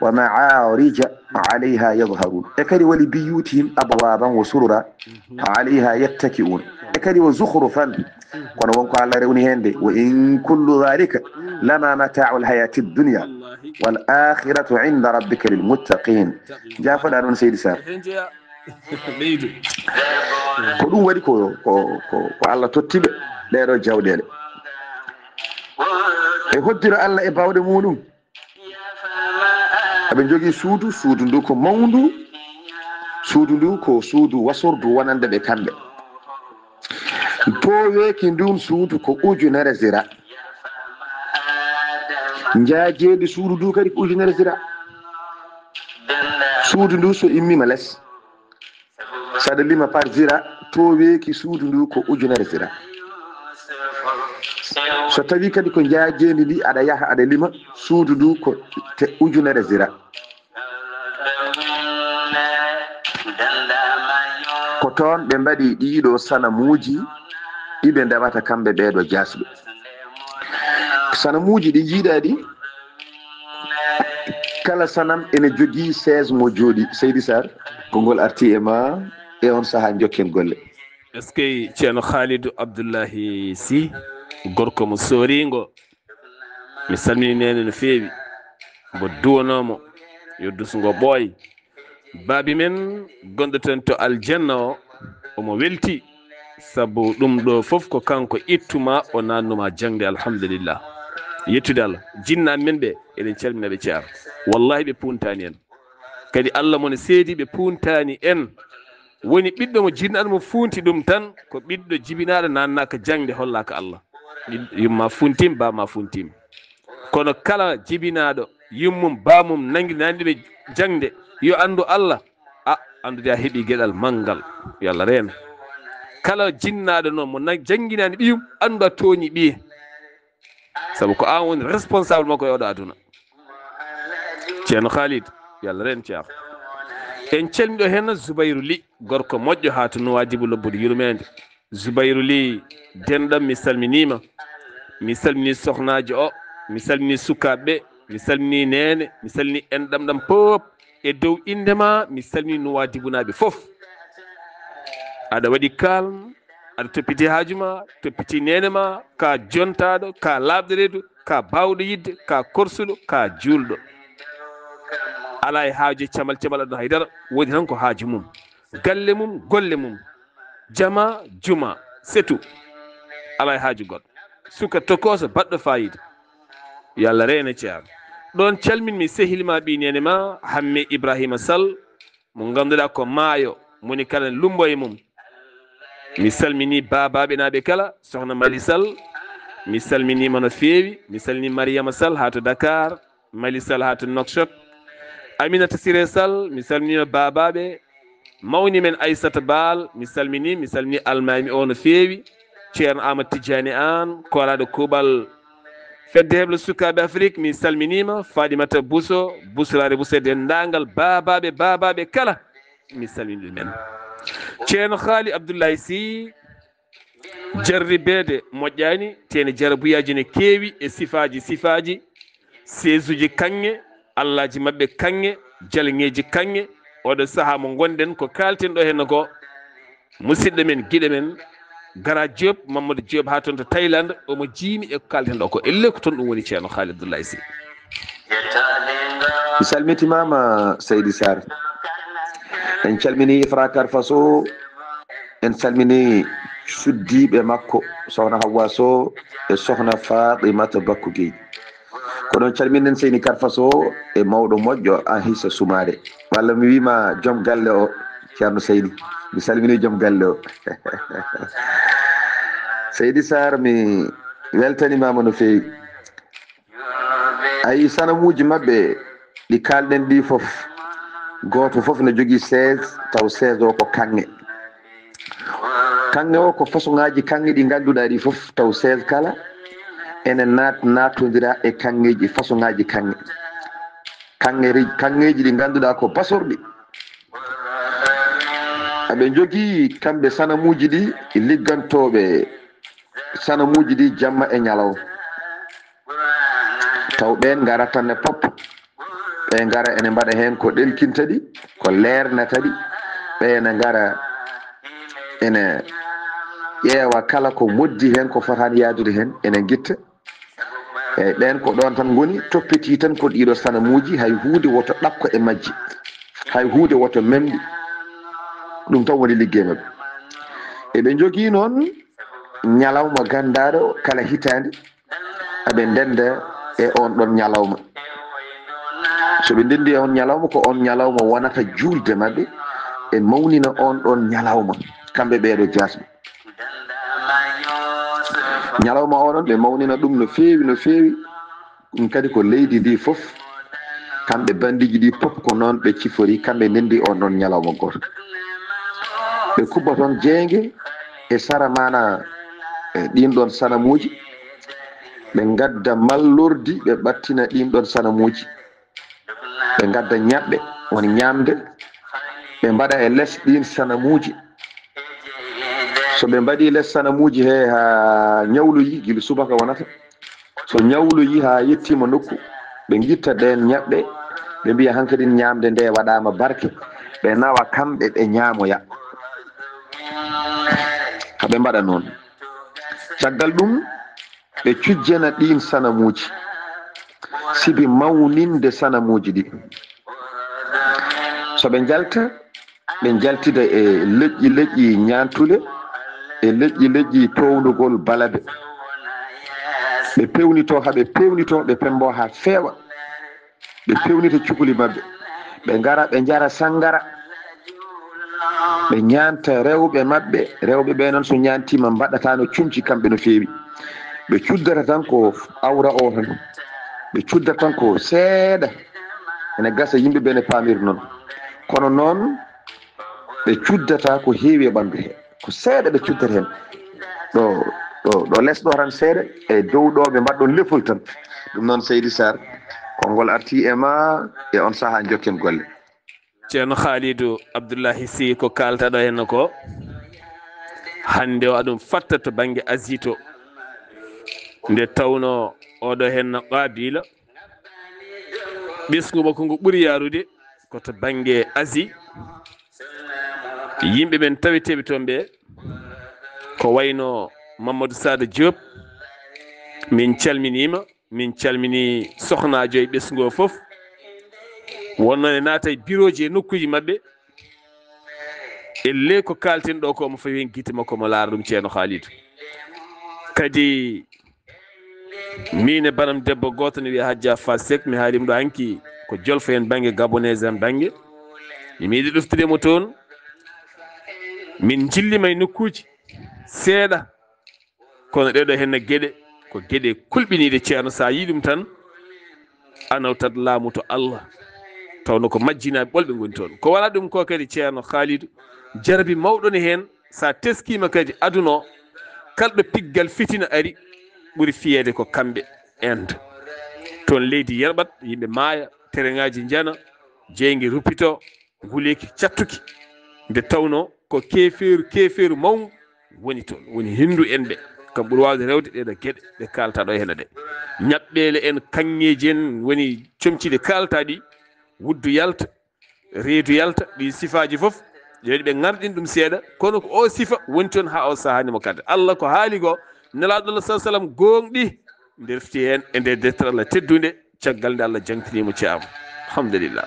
wa ma'arija alayha yadhharun." E kadi, "Wa li biyutihim abwaban wa surura alayha yattaki'un." E kadi, "Wa zukhrufan." Kono won ko Allah rewni heen de, "Wa in kullu dhalika lama mata'ul hayatid dunya wal akhiratu inda rabbika lil muttaqin." Jaafoɗaa noon, Seydi Sarr. Ko ɗum waɗi ko, ko, ko, ko Allah totti ɓe ɗeeɗo jawɗeele. E hoddira Allah e baawɗe muɗum. Eɓe njogii suudu, suudu ndu ko mawndu, suudu ndu ko suudu wasordu wonande ɓe kamɓe. Tooweeki ndun suudu ko ujunere zira. Njaajeendi suudu ndu kadi ko ujunere zira. Suudu ndu so immiima les, so aɗa lima par zira, tooweeki suudu ndu ko ujunere zira. So tawi kadi ko njaajeendi ndi aɗa yaha aɗa lima, suudu ndu ko te ujunere zira. Ko toon ɓe mbaɗi ɗiiɗo sanamuuji ɗi ɓe ndewata kamɓe ɓeeɗo jaasɓe. Sanamuuji ɗi njiiɗaa ɗi, kala sanam ene jogii chaise mo jooɗi. Seydi Sarr, konngol arti e ma e on sahaa, njokken golle. Eskey, Ceerno Khalidou Abdoulahi Sy, gorko mo sooriingo. Mi salmini neene no feewi. Mbo duwanoo mo, yo dusu ngo ɓooy. Baabi men gonɗo toon to aljanna o, omo welti. Sabu ɗum ɗo fof ko kanko ittuma, o naannuma jaŋde, alhamdulillah. Yettude Allah. Jinnaaɓe men ɓe, eɗen calmina ɓe, Ceerno. Wallahi ɓe puuntaani en. Kadi Allah mo ne seedi ɓe puuntaani en. Woni ɓiɗɗo mo jinnaaɗo mo fuunti ɗum tan, ko ɓiɗɗo jibinaaɗo naannaaka jaŋde hollaaka Allah. Ɓiɗ-, yumma funtim, ba ma funtim. Kono kala jibinaaɗo yummum, ba mum nangi naani ɓe jaŋde, yo anndu Allah, a anndude a heɓi geɗal manngal. Yo Allah reeno. Kala jinnaaɗo noon mo na-, jannginaani ɓiyum, anndu a tooñi ɓiye. Sabu ko aan woni responsable makko e oɗo aduna. Ceerno Khalid, yo Allah reen Ceerno. En calmiɗo heen Zubayru Li, gorko moƴƴo haa to Nuwaadibu lobbude yurmeende. Zubayru Li, denɗam, mi salminiima. Mi salmini sohnaajo o, mi salmini sukaaɓe ɓe, mi salmini neene, mi salmini enɗam ɗam fof. E dow innde ma, mi salmini Nuwaadibunaaɓe fof. Aɗa waɗi kal, aɗa toppiti haaju ma, toppiti neene ma, ka jontaaɗo, ka laaɓɗo reedu, ka baawɗo yiɗde, ka korsuɗo, ka juulɗo. Alaa e haaju e camal camal aduna haydara, woodi tan ko haaju mum. Galle mum, golle mum. Jama, juma, c'est tout. Alaa e haaju goɗɗo. Suka tokooso, baɗɗo faayiida. Yo Allah reene Ceerno. Ɗoon calmin mi sehil ma, ɓii neene ma, Hamme Ibrahima Sall, mo ngannduɗaa ko maayo, moni kala ne lummbo e mum. Mi salmini baabaaɓe naaɓe kala, Sohna Mali Sall, mi salminiima no feewi, mi salmini Mariama Sall haa to Dakar, Mali Sall haa to Nouakchott, Aminata Siré Sall, mi salminiima baabaaɓe, mawni men Aissata Baal, mi salmini, mi salmini almaami o no feewi, Ceerno Amadou Tidiani Aan, koolaaɗo kuuɓal Fedde Heblo Sukaaɓe Afrik, mi salminiima. Faaɗimata Buso, Busraare Buso, denndaangal baabaaɓe, baabaaɓe kala, mi salmini ɗumen. Ceerno Haali Abdullahi Sih, jarribeede moƴƴaani, teene jarabuyaaji ne keewi e sifaaji, sifaaji, seesuuji kaŋŋe, allaaji maɓɓe kaŋŋe, jalŋeeji kaŋŋe. Oɗo sahaa mo ngonɗen, ko kaalten ɗo heen ko, musidɗo men, giɗo men, Gara Diop, Mamadou Diop, haa toon to Thaïlande, omo jiimi e ko kaalten ɗo ko. Ellee ko toon ɗum woni, Ceerno Haali Abdullahi Sih. Mi salmitimaama, Seydi Sarr. En calminii Ifra Karfa Sow, en calminii suddiiɓe makko, Sohna Hawwa Sow e Sohna Fatimata Bakku Gueye. Ko ɗoon calminen Seyni Karfa Sow e mawɗo moƴƴo Ahisa Sumaare. Walla mi wiima joom galle o, Ceerno Seydi. Mi salmini joom galle o. Seydi Sarr, mi weltanimaama no feewi. Ayi, sanamuuji maɓɓe ɗi kaalɗen ɗi fof, gooto fof ne jogii seize, taw seize o ko kaŋŋe. Kaŋŋe o ko fasoŋaaji kaŋŋe ɗi ngannduɗaa ɗi fof, taw seize kala ene naat-, naatondira e kaŋŋeeji, fasoŋaaji kaŋŋe. Kaŋŋe ri-, kaŋŋeeji ɗi ngannduɗaa ko basorɗi. Aɓe njogii kamɓe sanamuuji ɗi liggantooɓe sanamuuji ɗi jamma e ñalawma. Taw ɓeen ngara tan ne pop. Ɓe ngara ene mbaɗa heen ko ɗelkinta ɗi, ko leernata ɗi. Ɓe ene ngara ene ƴeewa kala ko moddi heen, ko fotaani yahdude heen, ene ngitta. Eeyi, ɓeen ko ɗoon tan ngoni, toppiti tan ko ɗiiɗo sanamuuji, hay huunde woto ɗakko e majji. Hay huunde woto memɗi. Ɗum tan woni liggey maɓɓe. Eɓe njogii noon ñalawma ganndaaɗo kala hitaande, aɓe ndennda e oon ɗoon ñalawma. So ɓe ndenndi e oon ñalawma, ko oon ñalawma wonata juulde maɓɓe, ɓe mawnina oon ɗoon ñalawma, kamɓe ɓeeɗo jaasɓe. Ñalawma o noon, ɓe mawnina ɗum no feewi, no feewi. Ɗum kadi ko leydi ndi fof, kamɓe banndiiji ɗi pop ko noon ɓe cifori, kamɓe ndenndi oon ɗoon ñalawma gooto. Ɓe kubba toon jeynge e sara maana, e ɗiin ɗoon sanamuuji, ɓe ngadda mallordi, ɓe ɓattina ɗiin ɗoon sanamuuji. Ɓe ngadda ñaɓɓe, woni ñaamde, ɓe mbaɗa e les ɗiin sanamuuji. So ɓe mbaɗii les sanamuuji he haa ñawloyi, gila subaka wonata. So ñawloyi haa yettiima nokku, ɓe ngitta ɗeen ñaɓɓe, ɓe mbiya hankadin ñaamde nde waɗaama barke, ɓe nawa kamɓe, ɓe ñaamoya. Haa ɓe mbaɗa noon. Caggal ɗum, ɓe cujjana ɗiin sanamuuji, sibi mawninde sanamuuji ɗi. So ɓe njalta, ɓe njaltida e leƴƴi leƴƴi ñaantule, e leƴƴi leƴƴi towndugol balabe. Ɓe pewnito haa ɓe pewnito, ɓe pembo haa feewa. Ɓe pewnita cukuli maɓɓe. Ɓe ngara, ɓe njara sanngara. Ɓe ñaanta rewɓe maɓɓe. Rewɓe ɓe noon, so ñaantiima, mbaɗataano comci kamɓe no feewi. Ɓe cuddata tan ko awra o tan. Ɓe cuddata tan ko seeɗa. Ene gasa yimɓe ɓe ne paamiri noon. Kono noon, ɓe cuddata ko heewi e ɓanndu he. Ko seeɗa ɓe cuddata heen. Ɗo, ɗo, ɗo les ɗo tan seeɗa, e dow ɗo ɓe mbaɗɗon lefol tan. Ɗum noon, Seydi Sarr, konngol arti e ma e on sahaa, njokken golle. Ceerno Khalidou Abdoulahi Sy, ko kaaltaɗo heen ko, hannde o aɗum fatta to bannge Asie to. Nde tawnoo oɗo heen no qaabila, ɓesngu makko ngu ɓuri yaarude ko to bannge Asie. Yimɓe ɓen taweteeɓe toon ɓe, ko wayno Mamadou Sada Diop, min calminiima, min calmini sohnaajo e ɓesngu o fof. Wonno ne naata e birooji e nokkuuji maɓɓe. E le ko kaalten ɗo ko, omo fawi heen gite makko, mo laara ɗum, Ceerno Khalidou. Kadi miin e banam debbo gooto ne wiyee Hajja Fa Seck, mi haalii mo ɗo hanki, ko jolfo heen bannge, gabonaise heen bannge. Mi meeɗi ɗoftude mo toon. Min njillima e nokkuuji seeɗa, kono ɗeɗo heen geɗe ko geɗe kulɓiniiɗe, Ceerno. So a yii ɗum tan, a nawtat laamu to Allah, tawno ko majjinaaɓe ɓolɓe ngoni toon. Ko wala ɗum ko kadi, Ceerno Khalidou, jarabi mawɗo ne heen. So a teskiima kadi aduna o, kala ɗo piggal fitina ari, ɓuri fiyeede ko kamɓe, Inde. Toon leydi yerɓat, yimɓe maaya, tereŋaaji njana, jeynge ruppito, nguleeki cattuki. Nde tawnoo ko keefeeru, keefeeru mawngu woni toon, woni Hinndu en ɓe. Kam ɓuri waawde rewde ɗeɗo geɗe ɗe kaaltaa ɗo e hene ɗe. Ñaɓɓeele en, kaŋŋeeji en, woni comci ɗe kaaltaa ɗi, wuddu yalta, reedu yalta, ɗi sifaaji fof, ɗe waɗi ɓe ŋarɗin ɗum seeɗa, kono ko o sifa woni toon haa o sahaa nimo kadi. Allah ko haali ko, Nelaaɗo Allah sallallahu alaihi wasallam gooŋɗi, nde refti heen e nder deftere Allah teddunde, caggal nde Allah jaŋtini mo Ceerno. Alhamdulillah.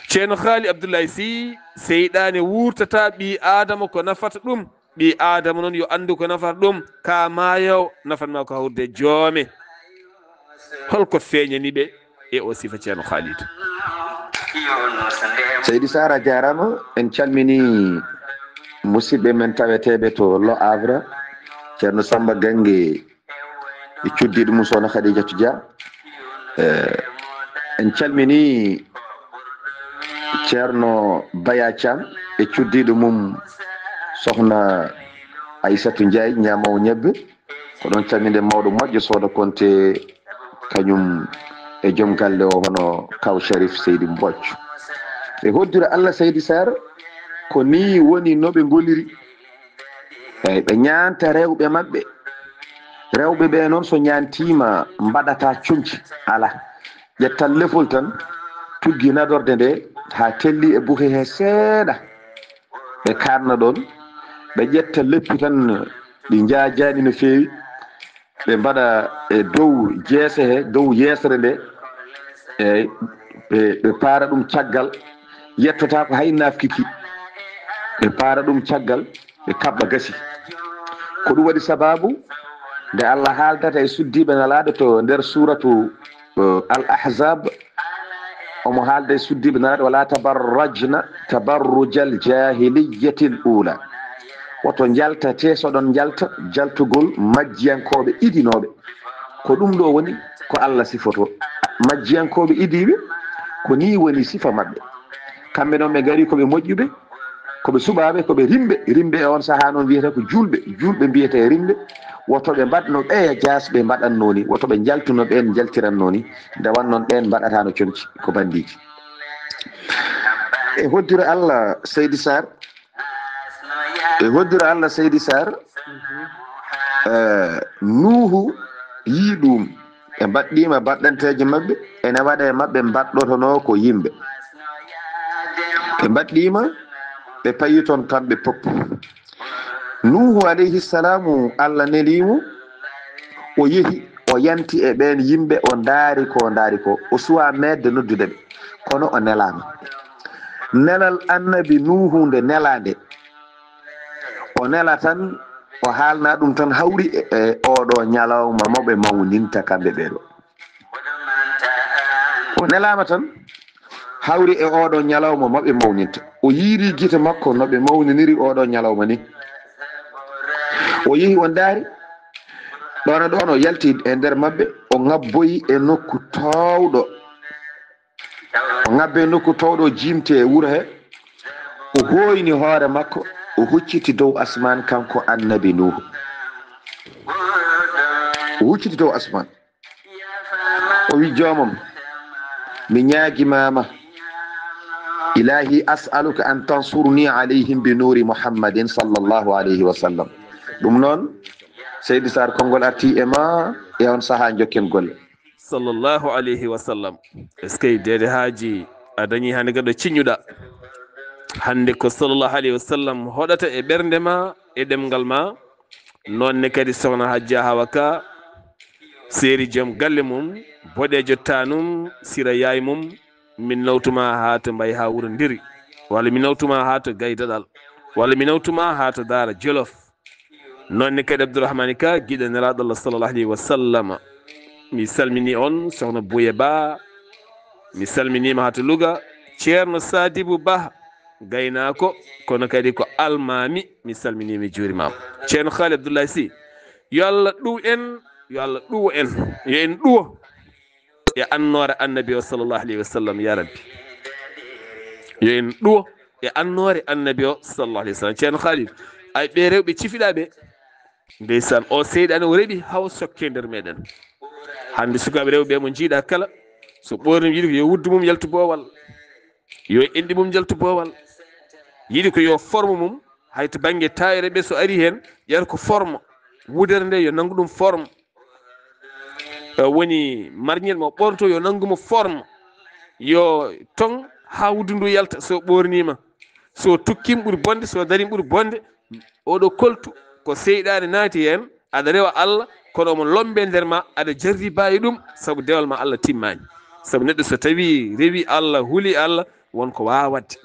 Ceerno Haali Abdullahi Sy, seyɗaane wuurtata ɓii Aadama ko nafata ɗum. Ɓii Aadama noon yo anndu ko nafata ɗum, ka maayo, nafan ma ko hawrude joome. Holko feeñani ɓe e o sifa, Ceerno Khalid? Seydi Sarr, a jaaraama. En calmini musidɓe men taweteeɓe to Le Havre, Ceerno Samba Gange e cuddiiɗo mum Sokhna Khadijatu Dia. Eh, en calmini Ceerno Baya Thiam e cuddiiɗo mum Sokhna Aissata Ndiaye, ñaamoowo ñebbe. Ko ɗon calminde mawɗo moƴƴo Sooda Konte, kañum e joom galle o, hono Kaw Sharif Seydi Mbocco. E hoddira Allah, Seydi Sarr, ko nii woni no ɓe ngoliri. Eey, ɓe ñaanta rewɓe maɓɓe. Rewɓe ɓe noon, so ñaantiima, mbaɗata comci, alaa. Ƴettan lefol tan, tuggi nadorde nde haa telli e buhe he seeɗa. Ɓe kaarna ɗoon, ɓe ƴetta leppi tan, ɗi njaajaani no feewi. Ɓe mbaɗa e dow jeese he, dow yeesere nde. Eey, ɓe, ɓe paara ɗum caggal, yettotaako hay nafkiki. Ɓe paara ɗum caggal, ɓe kaɓɓa, gasi. Ko ɗum waɗi sabaabu nde Allah haaldata e suddiiɓe Nelaaɗo to nder suuratu, eh, Al Ahzab. Omo haalda e suddiiɓe Nelaaɗo, "Wala tabarrajna tabarrujal jahiliyyatil ula." Woto njaltate, so ɗon njalta, jaltugol majjiyankooɓe idinooɓe. Ko ɗum ɗo woni ko Allah sifoto. Majjiyankooɓe idiiɓe, ko nii woni sifa maɓɓe. Kamɓe noon ɓe ngari ko ɓe moƴƴuɓe, ko ɓe suɓaaɓe, ko ɓe rimɓe. Rimɓe e on sahaa noon wiyata ko juulɓe. Juulɓe mbiyete rimɓe. Woto ɓe mbaɗ no ɓeya jaasɓe mbaɗannoo ni. Woto ɓe njaltu no ɓeen njaltirannoo ni. Nde won noon ɓeen mbaɗataano comci, ko banndiiji. E hoddira Allah, Seydi Sarr, E hoddira Allah, Seydi Sarr, eh, Nuuhu yii ɗum. Ɓe mbaɗɗiima baɗɗanteeje maɓɓe, ene waɗa e maɓɓe mbaɗɗotonoo ko yimɓe. Ɓe mbaɗɗiima, ɓe payi toon kamɓe pop. Nuuhu alayhi salaamu, Allah neliimo, o yehi, o yanti e ɓeen yimɓe, o ndaari ko, o ndaari ko. O suwaa meeɗde noddude ɓe, kono o nelaama. Nelal Annabi Nuuhu nde nelaande, o nela tan, O haalna ɗum tan hawri e, e oɗo ñalawma mo ɓe mawninta kamɓe ɓeeɗo. O nelaama tan hawri e oɗo ñalawma mo ɓe mawninta. O yiiri gite makko no ɓe mawniniri oɗo ñalawma ni. O yehi o ndaari ɗoon e ɗoon, o yalti e nder maɓɓe, o ŋabboyi e nokku toowɗo. O ŋabbe nokku toowɗo, o jiimti e wuro he. O hooyni hoore makko, o hucciti dow asmaan kanko annabi Nuuhu. O hucciti dow asmaan. O wi joomam, mi ñaagimaama. Ilaahi as'aluka an tansurni alayhim bi nuuri Muhammadin sallallahu alayhi wa sallam. Ɗum noon, Seydi Sarr, konngol arti e ma e on sahaa, njokken golle. Sallallahu alayhi wa sallam. Est-ce que Deede Haaji a dañi hannde kadi ɗo ciññuɗa? Hannde ko sallallahu alayhi wa sallam hoɗata e ɓernde ma, e ɗemngal ma. Noon ne kadi sohna Hajja Hawa Ka, seeri joom galle mum, boɗeejo tanum, sira yaay mum, min nawtuma haa to Mbay haa wuro Ndiri, walla min nawtuma haa to Gaydaɗal, walla min nawtuma haa to Daara Jolof. Noon ne kadi Abdourahmane Ka, giɗo Nelaaɗo Allah sallallahu alayhi wa sallam. Mi salmini on, sohna Buye Ba. Mi salminiima haa to Louga. Ceerno Sadibou Ba, gaynaako, kono kadi ko almaami. Mi salminiima, mi juurimaama. Ceerno Haali Abdoulaye Sy, yo Allah ɗuw en, yo Allah ɗuwo en, yo en ɗuwo e annoore annabi o sallallahu alayhi wa sallam, ya Rabbi. Yo en ɗuwo e annoore annabi o sallallahu alayhi wa sallam. Ceerno Khalid, ay ɓe rewɓe cifiɗa ɓe, ndeysaan, o seyɗaane o reɓi haw sokke nder meɗen. Hannde sukaaɓe rewɓe mo jiiɗa kala, so ɓoornima yiɗi ko yo wuddu mum yaltu boowal, yo enɗi mum yaltu boowal, yiɗi ko yo forme mum, hay to bannge taayre ɓe so ari heen, ƴeewta ko forme, wudere nde yo nanngu ɗum forme. Eh, woni marñel mo ɓorto, yo nanngu mo forme, yo toŋ haa wuddu ndu yalta. So ɓoorniima, so tukkima ɓuri bonde, so darima ɓuri bonde. Oɗo koltu ko seyɗaane naati heen, aɗa rewa Allah, kono omo lombe nder ma, aɗa jarriba e ɗum, sabu dewal ma Allah timmaani. Sabu neɗɗo so tawi rewi Allah, huli Allah, won ko waawaa waɗde.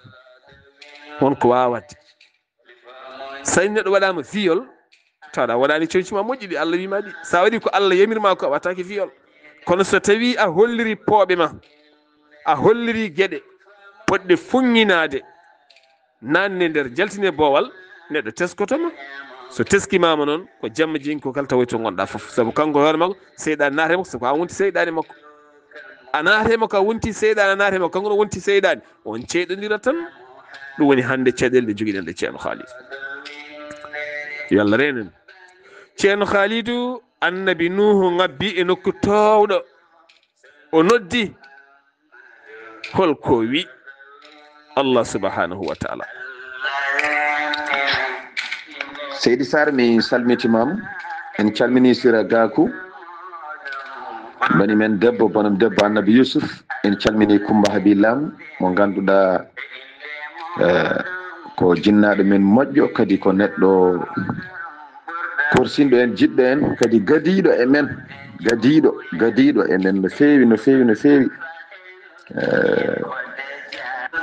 Won ko waawaa waɗde. So tawi neɗɗo waɗaama viol, tawa a waɗaani conci ma moƴƴi ɗi Allah wiima ɗi. So a waɗi ko Allah yamir ma ko, a waɗataake viol. Kono so tawi a holliri pooɓe ma, a holliri geɗe potɗe fuŋŋinaade, naatne nder, jaltine boowal, neɗɗo teskoto ma. So teskimaama noon, ko jamma jeyi ko kala tawoyto ngonɗa fof. Sabu kanko hoore makko, seyɗaane naata e makko, sabu ko an wonti seyɗaane makko. A naata e makko, a wonti seyɗaane, a naata e makko, kanko no wonti seyɗaane. On ceeɗondira tan. Ɗum woni hannde caɗeele ɗe jogiɗen ɗe, Ceerno Khalid. Yo Allah reen en. Ceerno Khalidu, annabi Nuuhu ŋabbi e nokku toowɗo. O noddi. Hol ko wi Allah subhanahu wa ta'ala? Seydi Sarr, mi salmitimaama. En calmini Sira Gaku. Bani men debbo, bonon debbo Annabi Yusuf. En calmini Kumba Habi Lam, mo ngannduɗaa, eh, ko jinnaaɗo men moƴƴo, kadi ko neɗɗo korsinɗo en, jiɗɗo en, kadi gadiiɗo e men. Gadiiɗo, gadiiɗo e men no feewi, no feewi, no feewi. Eh,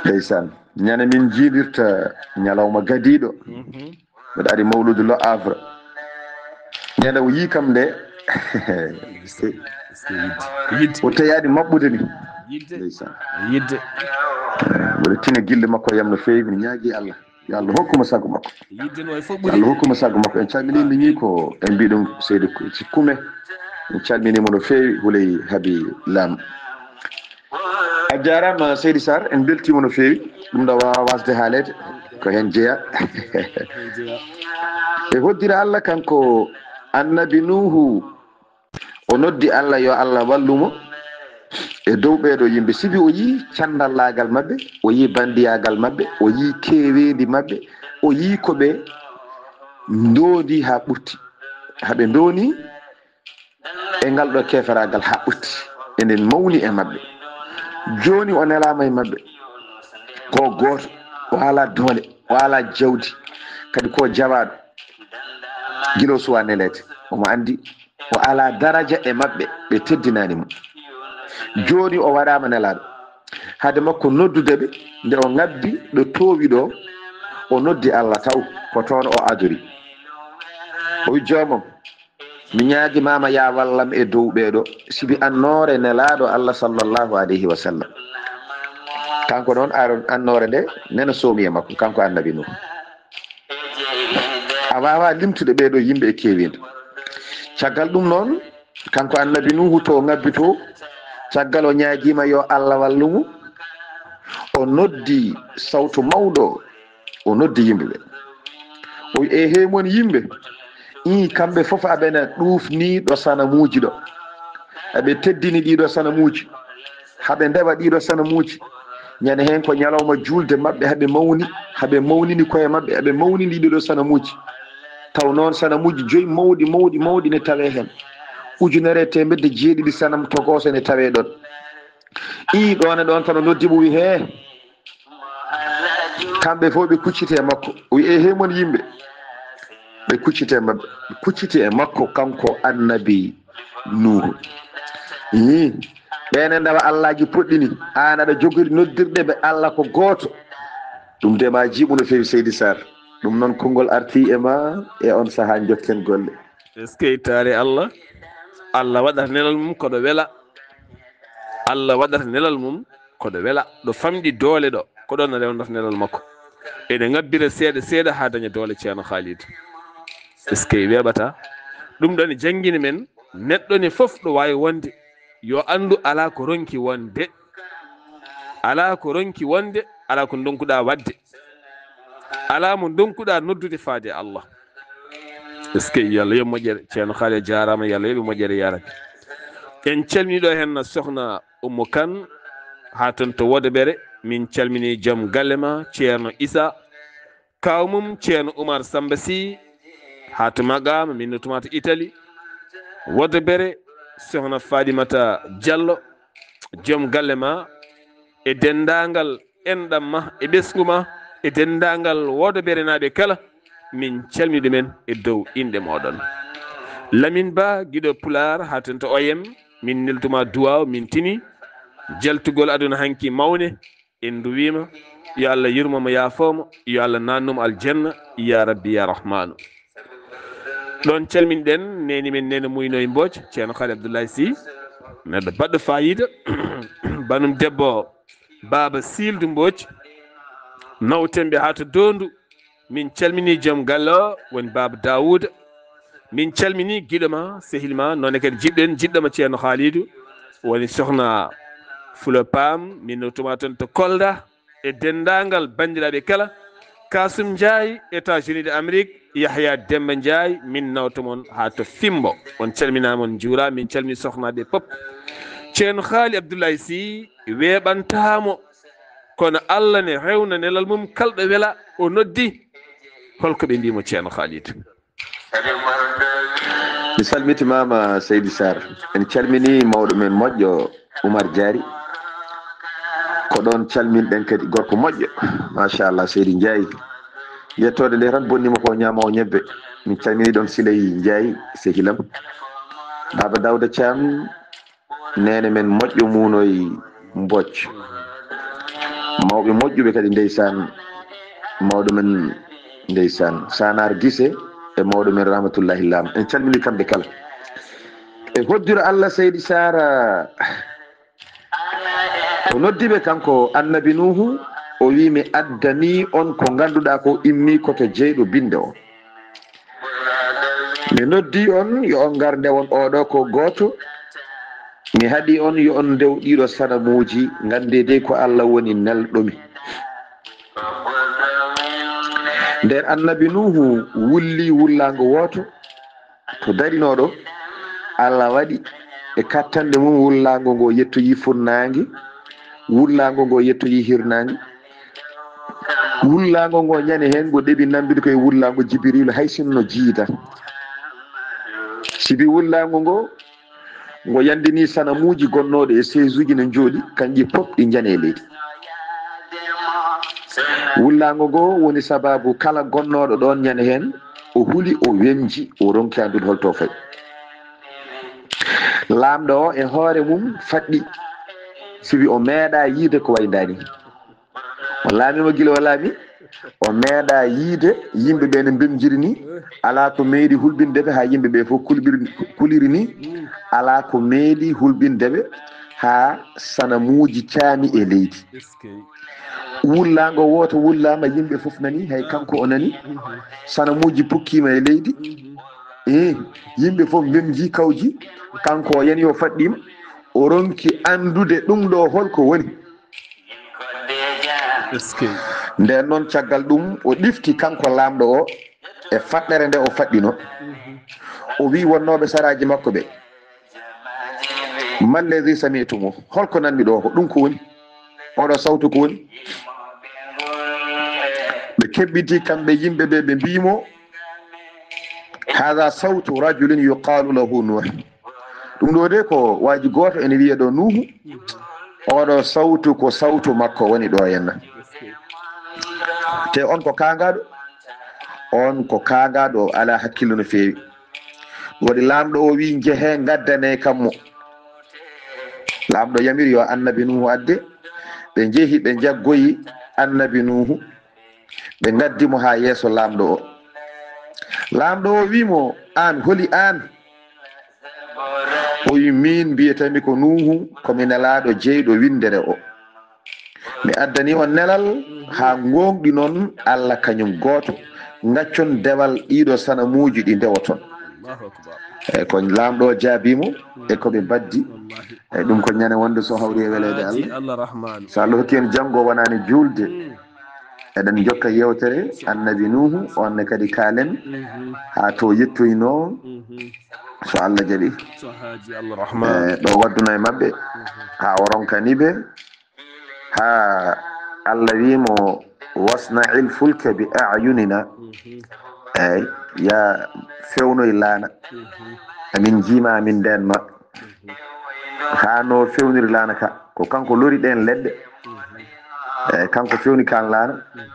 ndeysaan. Ñande min njiidirta ñalawma gadiiɗo. Mhm. Mbeɗa ari Mawludu Le Havre. Ñande o yii kam nde. Yidde. O teyaani maɓɓude ni. Yidde. Ndeysaan. Yidde. Mbeɗa tina gille makko yam no feewi, mi ñaagi Allah. Yo Allah hokku mo sago makko. Yidde no e fof ɓuri. Yo Allah hokku mo sago makko. En calminii miñi ko en mbii ɗum seydi Kume. En calminii mo no feewi, Huley Habi Lam. A jaaraama, Seydi Sarr, en mbeltiima no feewi. Ɗum ɗo waawaa waasde haaleede, ko heen jeyaa. E hoddira Allah, kanko Annabi Nuuhu, o noddi Allah yo Allah wallu mo e dow ɓeeɗo yimɓe, sibi o yii canndallaagal maɓɓe, o yii banndiyaagal maɓɓe, o yii keeweendi maɓɓe, o yii ko ɓe ndoondi haa ɓurti, haa ɓe ndooni e ngal ɗo keeferaagal haa ɓurti, eɗen mawni e maɓɓe. Jooni o nelaama e maɓɓe. Ko gooto, o alaa doole, o alaa jawdi, kadi ko jawaaɗo. Gila o suwaa neleede, omo anndi o alaa daraja e maɓɓe, ɓe teddinaani mo. Jooni o waɗaama nelaaɗo. Hade makko noddude ɓe, nde o ŋabbi ɗo toowi ɗo, o noddi Allah taw, ko toon o adori. O wi joomam, mi ñaagimaama yaa wallam e dow ɓeeɗo, sibi annoore Nelaaɗo Allah sallallahu alayhi wa sallam. Kanko noon, aron annoore nde nena soomi e makko, kanko Annabi Nuuhu. A waawaa limtude ɓeeɗo yimɓe e keewindu. Caggal ɗum noon, kanko Annabi Nuuhu to o ŋabbi to, caggal o ñaagiima yo Allah wallu mo, o noddi sawtu mawɗo, o noddi yimɓe ɓe. O wi, "Eehey mon yimɓe, ii, kamɓe fof aɓena ɗuufni ɗo sanamuuji ɗo. Aɓe teddini ɗiɗo sanamuuji. Haɓe ndewa ɗiɗo sanamuuji. Ñande heen ko ñalawma juulde maɓɓe, haɓe mawni, haɓe mawnini koye maɓɓe, haɓe mawnini ɗiɗo sanamuuji. Taw noon sanamuuji joyi mawɗi, mawɗi, mawɗi ne tawee heen. Ujunere e teemedde jeeɗiɗi sanam tokooso ne tawee ɗoon." Ii, ɗoon e ɗoon tan o noddi mo, wi, "Hee, kamɓe fof ɓe kucciti e makko." O wi, "Eehey mon yimɓe." Ɓe kucciti e maɓɓe, ɓe kucciti e makko, kanko Annabi Nuuhu. Ii, ɓeen e ndawa allaaji puɗɗini, aan aɗa jogori noddirde ɓe Allah ko gooto. Ɗum de ma jiiɓu no feewi, Seydi Sarr. Ɗum noon, konngol arti e ma e on sahaa, njokken golle. Est-ce que taare Allah? Allah waɗata nelal mum koɗo wela. Allah waɗata nelal mum koɗo wela. Ɗo famɗi doole ɗo, ko ɗon rewnata nelal makko. Ene ngabbira seeɗa seeɗa haa daña doole, Ceerno Khalid. Est-ce que weeɓata? Ɗum ɗon jangini men, neɗɗo ne fof ɗo waawi wonde, yo anndu alaa ko ronki wonde. Alaa ko ronki wonde, alaa ko ndonkuɗaa waɗde. Alaa mo ndonkuɗaa noddude faade Allah. Est-ce que? Yo Allah yoɓ moƴƴere. Ceerno Khalid jaaraama, yo Allah yoɓ moƴƴere, yaa Rabbi. En calmini ɗo heen Sohna Ummu Kan, haa toon to Wodobere. Min calmini joom galle ma, Ceerno Isa, kaaw mum, Ceerno Umar Samba Sy, haa to Maqaama, min no tuma to Italie. Wodobere, Sohna Fadimata Diallo, joom galle ma, e denndaangal enɗam ma e ɓesngu ma e denndaangal Wodoberenaaɓe kala, min calmini ɗumen e dow innde mooɗon. Lamin Ba, giɗo Pulaar, haa toon to O M, min neltuma duwaaw, min tini. Jaltugol aduna hanki mawne, en nduwiima, yo Allah yurmo mo, yaafoo mo, yo Allah naannu mo aljanna, yaa Rabbi, yaa Rahmaanu. Ɗoon calminɗen neeni men, Neene Muynoy Mbooc, Ceerno Khalid Abdoulaye Sy, neɗɗo baɗɗo faayiida, banum debbo Baaba Siildu Mbooc, nawten ɓe haa to Doondu. Min calmini joom galle o, woni Baaba Daawuuda. Min calmini giɗo ma, sehil ma, noon ne kadi jiɗɗen, jiɗɗo ma Ceerno Haaliidu, woni Sohna Fulo Paam, min nawtuma toon to Kolda, e denndaangal banndiraaɓe kala. Kasum Njaay, États-Unis de Amérique, Yahya Demba Njaay, min nawta mon haa to Fimbo. On calminaama, on njuuraa, min calmini sohnaaɓe pop. Ceerno Haali Abdoulaye Sy weeɓantaamo, kono Allah ne rewna nelal mum, kalɗo wela o noddi. Holko ɓe mbiimo Ceerno Haalidu? Mi salmitimaama, Seydi Sarr. En calmini mawɗo men moƴƴo, Umar Jaari. Ko ɗoon calminɗen kadi gorko moƴƴo. Machallah, Seydi Njaay. Yettoode nde tan bonnimo ko ñaama o ñebbe. Min calmini ɗoon Siley Njaay, sehilam. Baaba Dawda Caam, neene men moƴƴo Muunoy Mbooc. Mawɓe moƴƴuɓe kadi, ndeysaan. Mawɗo men, ndeysaan, Sanar Gise e mawɗo men Rahmatullahi Lam. En calmini kamɓe kala. E hoddiro Allah, Seydi Sara. O noddi ɓe kanko Annabi Nuuhu, o wi, "Mi addanii on ko ngannduɗaa ko immii ko to jeyɗo binnde o. Mi noddi on yo on ngar ndewon oɗo ko gooto. Mi haɗi on yo on ndew ɗiɗo sanamuuji, nganndee dey ko Allah woni nelɗo mi." Nden Annabi Nuuhu wulli wullaango wooto, to darinooɗo, Allah waɗi e kattanɗe mum wullaango ngo yettoyi funnaange, wullaango ngo yettoyi hirnaange. Wullaango ngo ñande heen ngo ɗeɓi nanndude ko e wullaango Jibiriilu, hay sinno jiida. Sibi wullaango ngo, ngo yandini sanamuuji gonnooɗo e seesuuji no njooɗi, kanji pop ɗi njani e leydi. Wullaango ngo woni sababu kala gonnooɗo ɗoon ñande heen, o huli, o wemji, o ronki anndude holto fayi. Laamɗo o e hoore mum faɗɗi, sibi o meeɗa yiide ko wayi ndaani. O laamiima gila o laami, O meeɗa yiide yimɓe ɓe no mbemjiri ni. Alaa ko meeɗi hulɓinde ɓe haa yimɓe ɓe fof kulɓiri-, kuliri ni. Alaa ko meeɗi hulɓinde ɓe haa sanamuuji caami e leydi. Wullaango wooto wullaama, yimɓe fof nani, hay kanko o nani. Sanamuuji pukkiima e leydi. Eh, yimɓe fof mbemji kawji, kanko o yani o faɗɗiima. O ronki anndude ɗum ɗo holko woni. Nden noon, caggal ɗum, o ɗifti kanko laamɗo o e faɗɗere nde o faɗɗino. O wi wonnooɓe saraaji makko ɓe, "Mallezi sami'tumu, holko nanmi ɗo, ko ɗum ko woni? Oɗo sawtu ko woni?" Ɓe kebbiti kamɓe yimɓe ɓe, ɓe mbii mo, "Haza sawtu rajulin yuqalu lahu Nuh." Ɗum ɗo de ko waaji gooto ene wiya ɗo Nuhu. Oɗo sawtu ko sawtu makko woni ɗo henna. Te on ko kaangaɗo, on ko kaangaɗo, o alaa hakkillo no feewi. Waɗi laamɗo o wi, "Njehe ngaddane kam mo." Laamɗo yamiri yo annabi Nuhu adde. Ɓe njehi, ɓe njaggoyi annabi Nuhu. Ɓe ngaddi mo haa yeeso laamɗo o. Laamɗo o wi mo, "Aan, holi aan?" O wi, "Miin mbiyetee-mi ko Nuuhu, ko mi nelaaɗo jeyɗo winndere o. Mi addani on nelal haa ngoongɗinon Alla kañum gooto, ngaccon dewal ɗiɗo sanamuuji ɗi ndewoton." Allahu akbar. Eyi, ko laamɗo o jaabii mo e ko ɓe mbaddi. Wallahi. Eyi, ɗum ko ñande wonde so hawri e weleede Haa ti Alla. Alla Rahmaanu. So Alla hokki en janngo wonani juulde. Mm. Eɗen njokka yeewtere Annabi Nuuhu, on ne kadi kaalen Mhm. haa to yettoyno, Mhm. so Alla jaɓi. So haaji Alla Rahmaanu. Eh, ɗo waddunoo e maɓɓe, Mhm. haa o ronkani ɓe, haa Alla wii mo, "Wasna'il fulka bi a'yunina." Mhm. Eyi, yaa fewnoy laana. Mhm. Amin njiima, amin ndeen ma. Mhm. Haa no fewniri laana ka, ko kanko lori ɗeen leɗɗe. Mhm. Eyi, kanko fewni kaan laana. Mhm.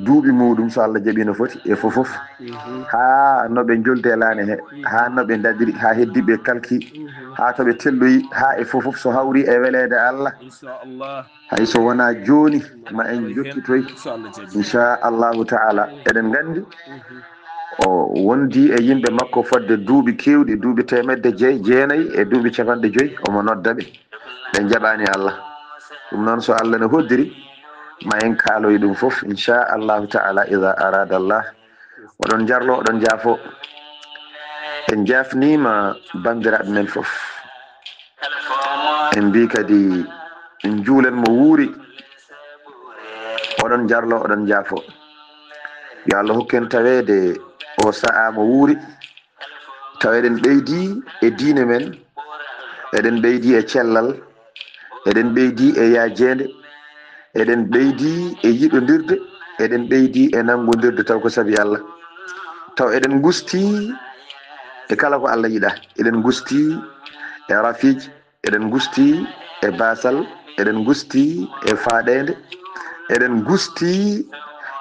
Duuɓi muuɗum, so Alla jaɓi, no foti e fof fof. Mhm. Haa no ɓe njolde laana he, Mhm. haa no ɓe ndaɗiri, haa heddi ɓe kalki, Mhm. haa to ɓe telloyi, haa e fof fof so hawri e weleede Alla. Inchallah. Hay so wonaa jooni, ma en njokkitoy, so Alla jaɓi. Inchallahu taala. Eɗen nganndi, Mhm. o wondi e yimɓe makko fodde duuɓi keewɗi, duuɓi teemedde jey-, jeenayi e duuɓi capanɗe joyi, omo nodda ɓe. Ɓe njaɓaani Alla. Ɗum noon, so Alla no hoddiri, ma en kaaloy ɗum fof, inchallahu taala, ida arada Allah. Oɗon njarlo, oɗon njaafo. En njaafniima banndiraaɓe men fof. En mbii kadi, en njuulen mo wuuri. Oɗon njarlo, oɗon njaafo. Yo Allah hokku en taweede o sa'a mo wuuri. Tawa eɗen ɓeydi e diine men, eɗen ɓeydi e cellal, eɗen ɓeydi e yaajeende, eɗen ɓeydi e yiɗondirde, eɗen ɓeydi e nanngondirde taw ko sabi Allah. Taw eɗen ngusti e kala ko Allah yiɗaa, eɗen ngusti e rafiiji, eɗen ngusti e baasal, eɗen ngusti e faaɗeende, eɗen ngusti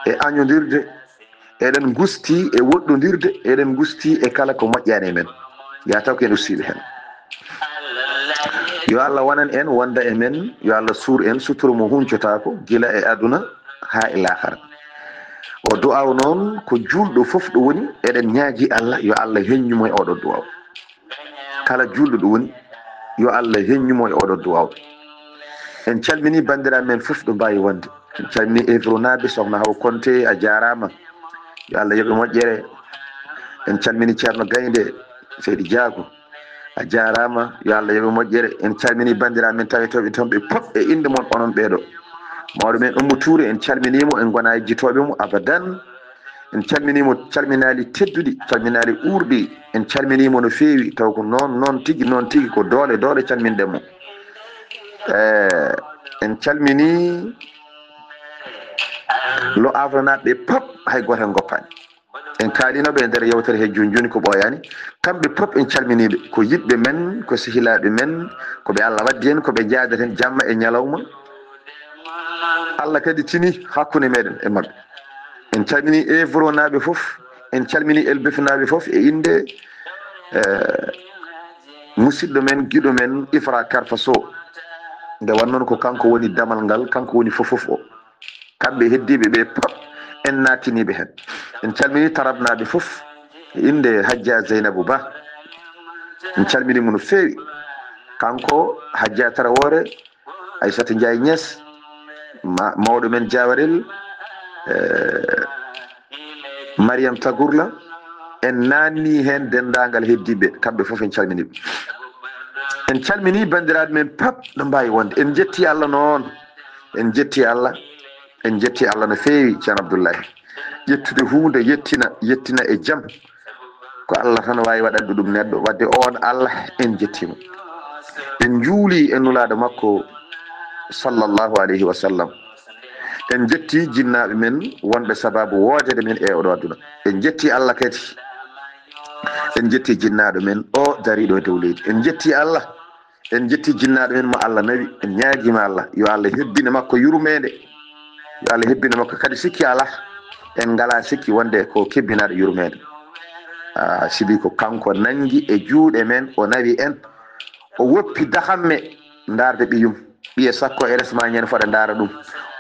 e añondirde, eɗen ngusti e woɗɗondirde, eɗen ngusti e kala ko moƴƴaani e men. Yaa taw ko en ustiiɓe heen. Yo Allah wonan en, wonda e men, yo Allah suur en sutura mo huncotaako, gila e aduna haa e laakara. O du'aaw noon, ko juulɗo fof ɗo woni, eɗen ñaagii Allah, yo Allah heññu mo e oɗo du'aaw. Kala juulɗo ɗo woni, yo Allah heññu mo e oɗo du'aaw. En calminii banndiraaɓe men fof ɗo mbaawi wonde. En calminii Evronaaɓe, Sokhna Hawa Konte, a jaaraama. Yo Allah yoɓ e moƴƴere. En calminii Ceerno Gaynde, Seydi Jaago. A jaaraama, yo Allah yoɓ e moƴƴere. En calminii banndiraaɓe men tawetooɓe toon ɓe pop e innde mon onon ɓeeɗo. Mawɗo men Ummu Tuure, en calminii mo, en ngonaa e jitooɓe mo abadan. En calminii mo, calminaali tedduɗi, calminaali uurɗi. En calminii mo no feewi, taw ko noon, noon tigi, noon tigi, ko doole, doole calminɗen mo. Eh, en calminii lo Aafrinaaɓe pop, hay gooto en ngoppaani. En kaalino ɓe e nder yewtere he jooni jooni ko ɓooyaani. Kamɓe pop en calminii ɓe. Ko yiɗɓe men, ko sehilaaɓe men, ko ɓe Allah waddi en, ko ɓe njaadaten jamma e ñalawma. Allah kadi tini hakkunde meɗen e maɓɓe. En calminii Evronaaɓe fof, en calminii Elbefunaaɓe fof e innde, eh, musidɗo men, giɗo men, Ifra Karfa Sow. Nde wannoo ko kanko woni damal ngal, kanko woni fof fof o. Kamɓe heddiiɓe ɓe pop, en naatiniiɓe heen. En calminii Tarabnaaɓe fof, e innde Hajja Zeynabu Ba. En calminii mo no feewi. Kanko, Hajja Tarawore, Aissata Ndiaye Niass, ma-, mawɗo men Diawarel, eh, Mariam Tagurla, en naatnii heen denndaangal heddiiɓe, kamɓe fof en calminii ɓe. En calminii banndiraaɓe men pap no mbaawi wonde. En njettii Allah noon. En njettii Allah. En njettii Allah no feewi, Ceerno Abdullahi. Ƴettude huunde, yettina, yettina e jam. Ko Allah tan waawi waɗande ɗum neɗɗo. Wadde oon Allah, en njettii mo. En njuulii e Nulaaɗo makko, sallallahu alayhi wa sallam. En njettii jinnaaɓe men wonɓe sabaabu woodeede men e oɗo aduna. En njettii Allah kadi. En njettii jinnaaɗo men o dariiɗo e dow leydi. En njettii Allah. En njettii jinnaaɗo men mo Allah nawi. En ñaagiima Allah, yo Allah hebbine makko yurmeende. Yo Allah hebbine makko kadi, sikki alaa. En ngalaa sikki wonde ko kebbinaaɗo yurmeende. Ah, sibi ko kanko nanngi e juuɗe men, o nawi en. O woppi dakamme ndaarde ɓiyum. Ɓiye sakko e resma ñande fooɗa ndaara ɗum.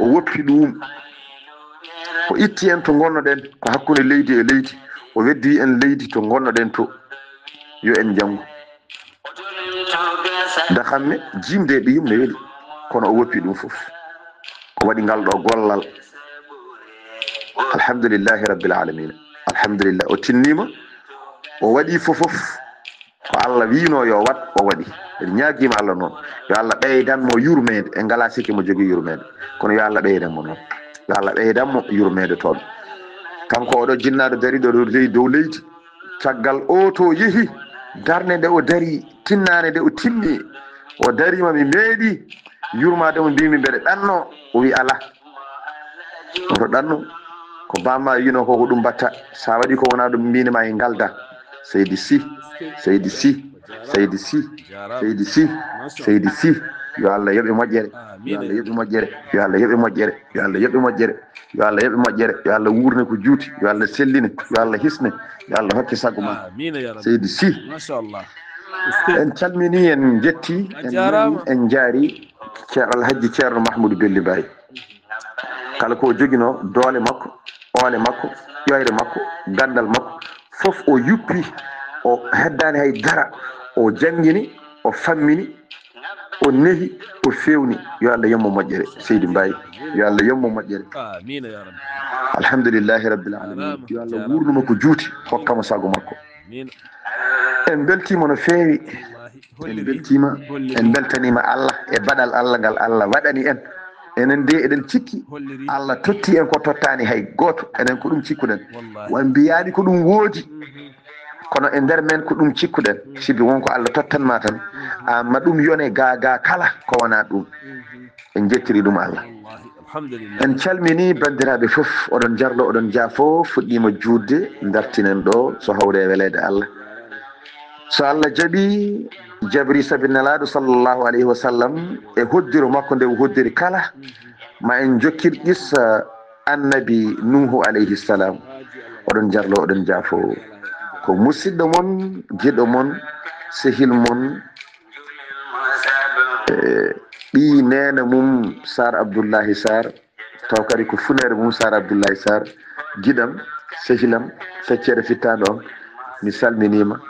O woppi ɗum. O itti en to ngonnoɗen, ko hakkunde leydi e leydi. O weddi en leydi to ngonnoɗen to. Yo en njanngu. Dakamme, jiimde e ɓiyum ne weli. Kono o woppi ɗum fof. O waɗi ngal ɗo gollal. Alhamdulillahi Rabbil Alamina. Alhamdulillah. O tinniima. O waɗi fof fof. Ko Allah wiino yo waɗ, o waɗi. En ñaagiima Allah noon. Yo Allah ɓeydan mo yurmeende. En ngalaa sikki mo jogii yurmeende. Kono yo Allah ɓeydan mo noon. Yo Allah ɓeydan mo yurmeende toon. Kanko oɗo jinnaaɗo dariiɗo ɗo dow leydi. Caggal o to yehi, darnde nde o dari, tinnaande nde o tinni, o dariima, mi meeɗi yurmaade mo, mbiimi mbeɗa ɗanno. O wi alaa. Oto ɗanno. Ko bamma wiino ko, ko ɗum mbatta. Sa waɗi ko wona ɗum, mbini ma e ngalda. Seydi Sy, Seydi Sy, Seydi Sy, Seydi Sy, Seydi Sy. Yo Allah yoɓe moƴƴere. Yo Allah yoɓe moƴƴere. Yo Allah yoɓe moƴƴere. Yo Allah yoɓe moƴƴere. Yo Allah yoɓe moƴƴere. Yo Allah wuurne ko juuti. Yo Allah selline. Yo Allah hisne. Yo Allah hokke sago ma. Amiina ya Rabbi. Seydi Sy. Machallah. En calmini, en jetti, en jaaraama, en jaari Ceerno Alhaji Ceerno Mahmoudou Belli Baye. Kala ko o joginoo, doole makko, oole makko, ƴoyre makko, ganndal makko, fof o yuppi, o heddaani hay dara, o janngini, o fammini, o nehi, o feewni. Yo Allah yommo moƴƴere, Seydi Mbaye. Yo Allah yommo moƴƴere. Amiina ya Rabbi. Alhamdulillahi Rabbil Alamina. Yo Allah wuurnu mo ko juuti, hokka mo sago makko. Amiina. En mbeltiima no feewi. En mbeltiima, en mbeltaniima Allah e baɗal Allah ngal Allah waɗani en. Enen de eɗen cikki Allah totti en ko tottaani hay gooto. Enen ko ɗum cikkuɗen. Wa mbiyaani ko ɗum woodi. Kono e nder men ko ɗum cikkuɗen. Sibi won ko Allah tottan ma tan, a ma ɗum yone ga, ga kala ko wona ɗum. En jettiri ɗum Allah. Alhamdulillah. En calmini banndiraaɓe fof, oɗon jarlo, oɗon jaafo, fuɗɗiima juutde, dartinen ɗo, so hawre e weleede Allah. So Allah jaɓi, jabri sabi Nelaaɗo sallallahu alayhi wa sallam, e hoddiro makko nde o hoddiri kala, ma en jokkir qissa Annabi Nuuhu alayhi salam. Oɗon jarlo, oɗon jaafo. Ko musidɗo mon, giɗo mon, sehil mon, e ɓii neene mum Sar Abdullahi Sar, taw kadi ko funeere mum Sar Abdullahi Sar, giɗam, sehilam, feccere fittaandu am, mi salminiima,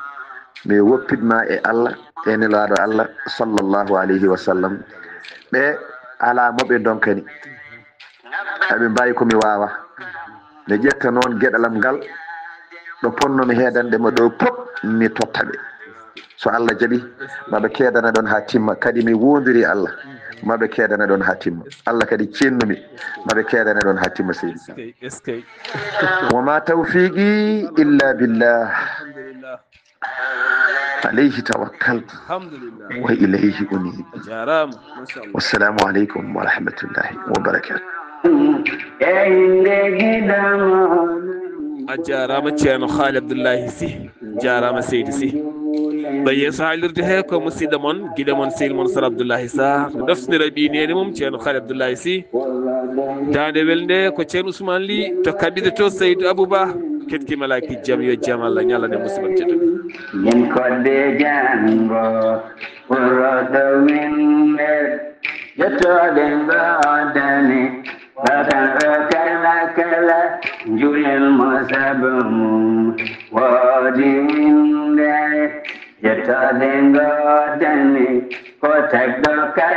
mi woppitma e Allah, e Nelaaɗo Allah, sallallahu alayhi wa sallam. Ɓe alaa mo ɓe ndonkani. Aɓe mbaawi ko mi waawa. Mi ƴetta noon geɗal am ngal, ɗo ponnomi heedande mo ɗo pop, mi totta ɓe. So Allah jaɓi, maɓe keedana ɗon haa timma. Kadi mi woondiri Allah, maɓe keedana ɗon haa timma. Allah kadi ceennumi, maɓe keedana ɗon haa timma, seydi. Eskey, eskey. Wa ma tawfiqi illa billah. Alhamdulillah. Alayhi tawakkaltu. Alhamdulillah. Wa ilayhi unib. A jaaraama. Machallah. Wassalamu aleykum wa rahmatullahi wa barakatuh. A jaaraama Ceerno Haali Abdullahi Sy. Jaaraama seydi Sy. Ɗo yeeso haalirde he ko musidɗo mon, giɗo mon, sehil mon Sar Abdullahi Sar. Ɗoftinira ɓii neene mum Ceerno Haali Abdullahi Sy. Daande welnde ko Ceerno Ousmane Ly to Kabide to Seydou Abouba. Ketki malaaki jam, yo jam Allah ñalane musiba tedduɗo. Min kodde janngo, ɓurɗo winde, yettoode mbaadani, bakal o kala kala. Julel mo sabu mum woodi innde, yettode ngoodani ko tagɗo kala.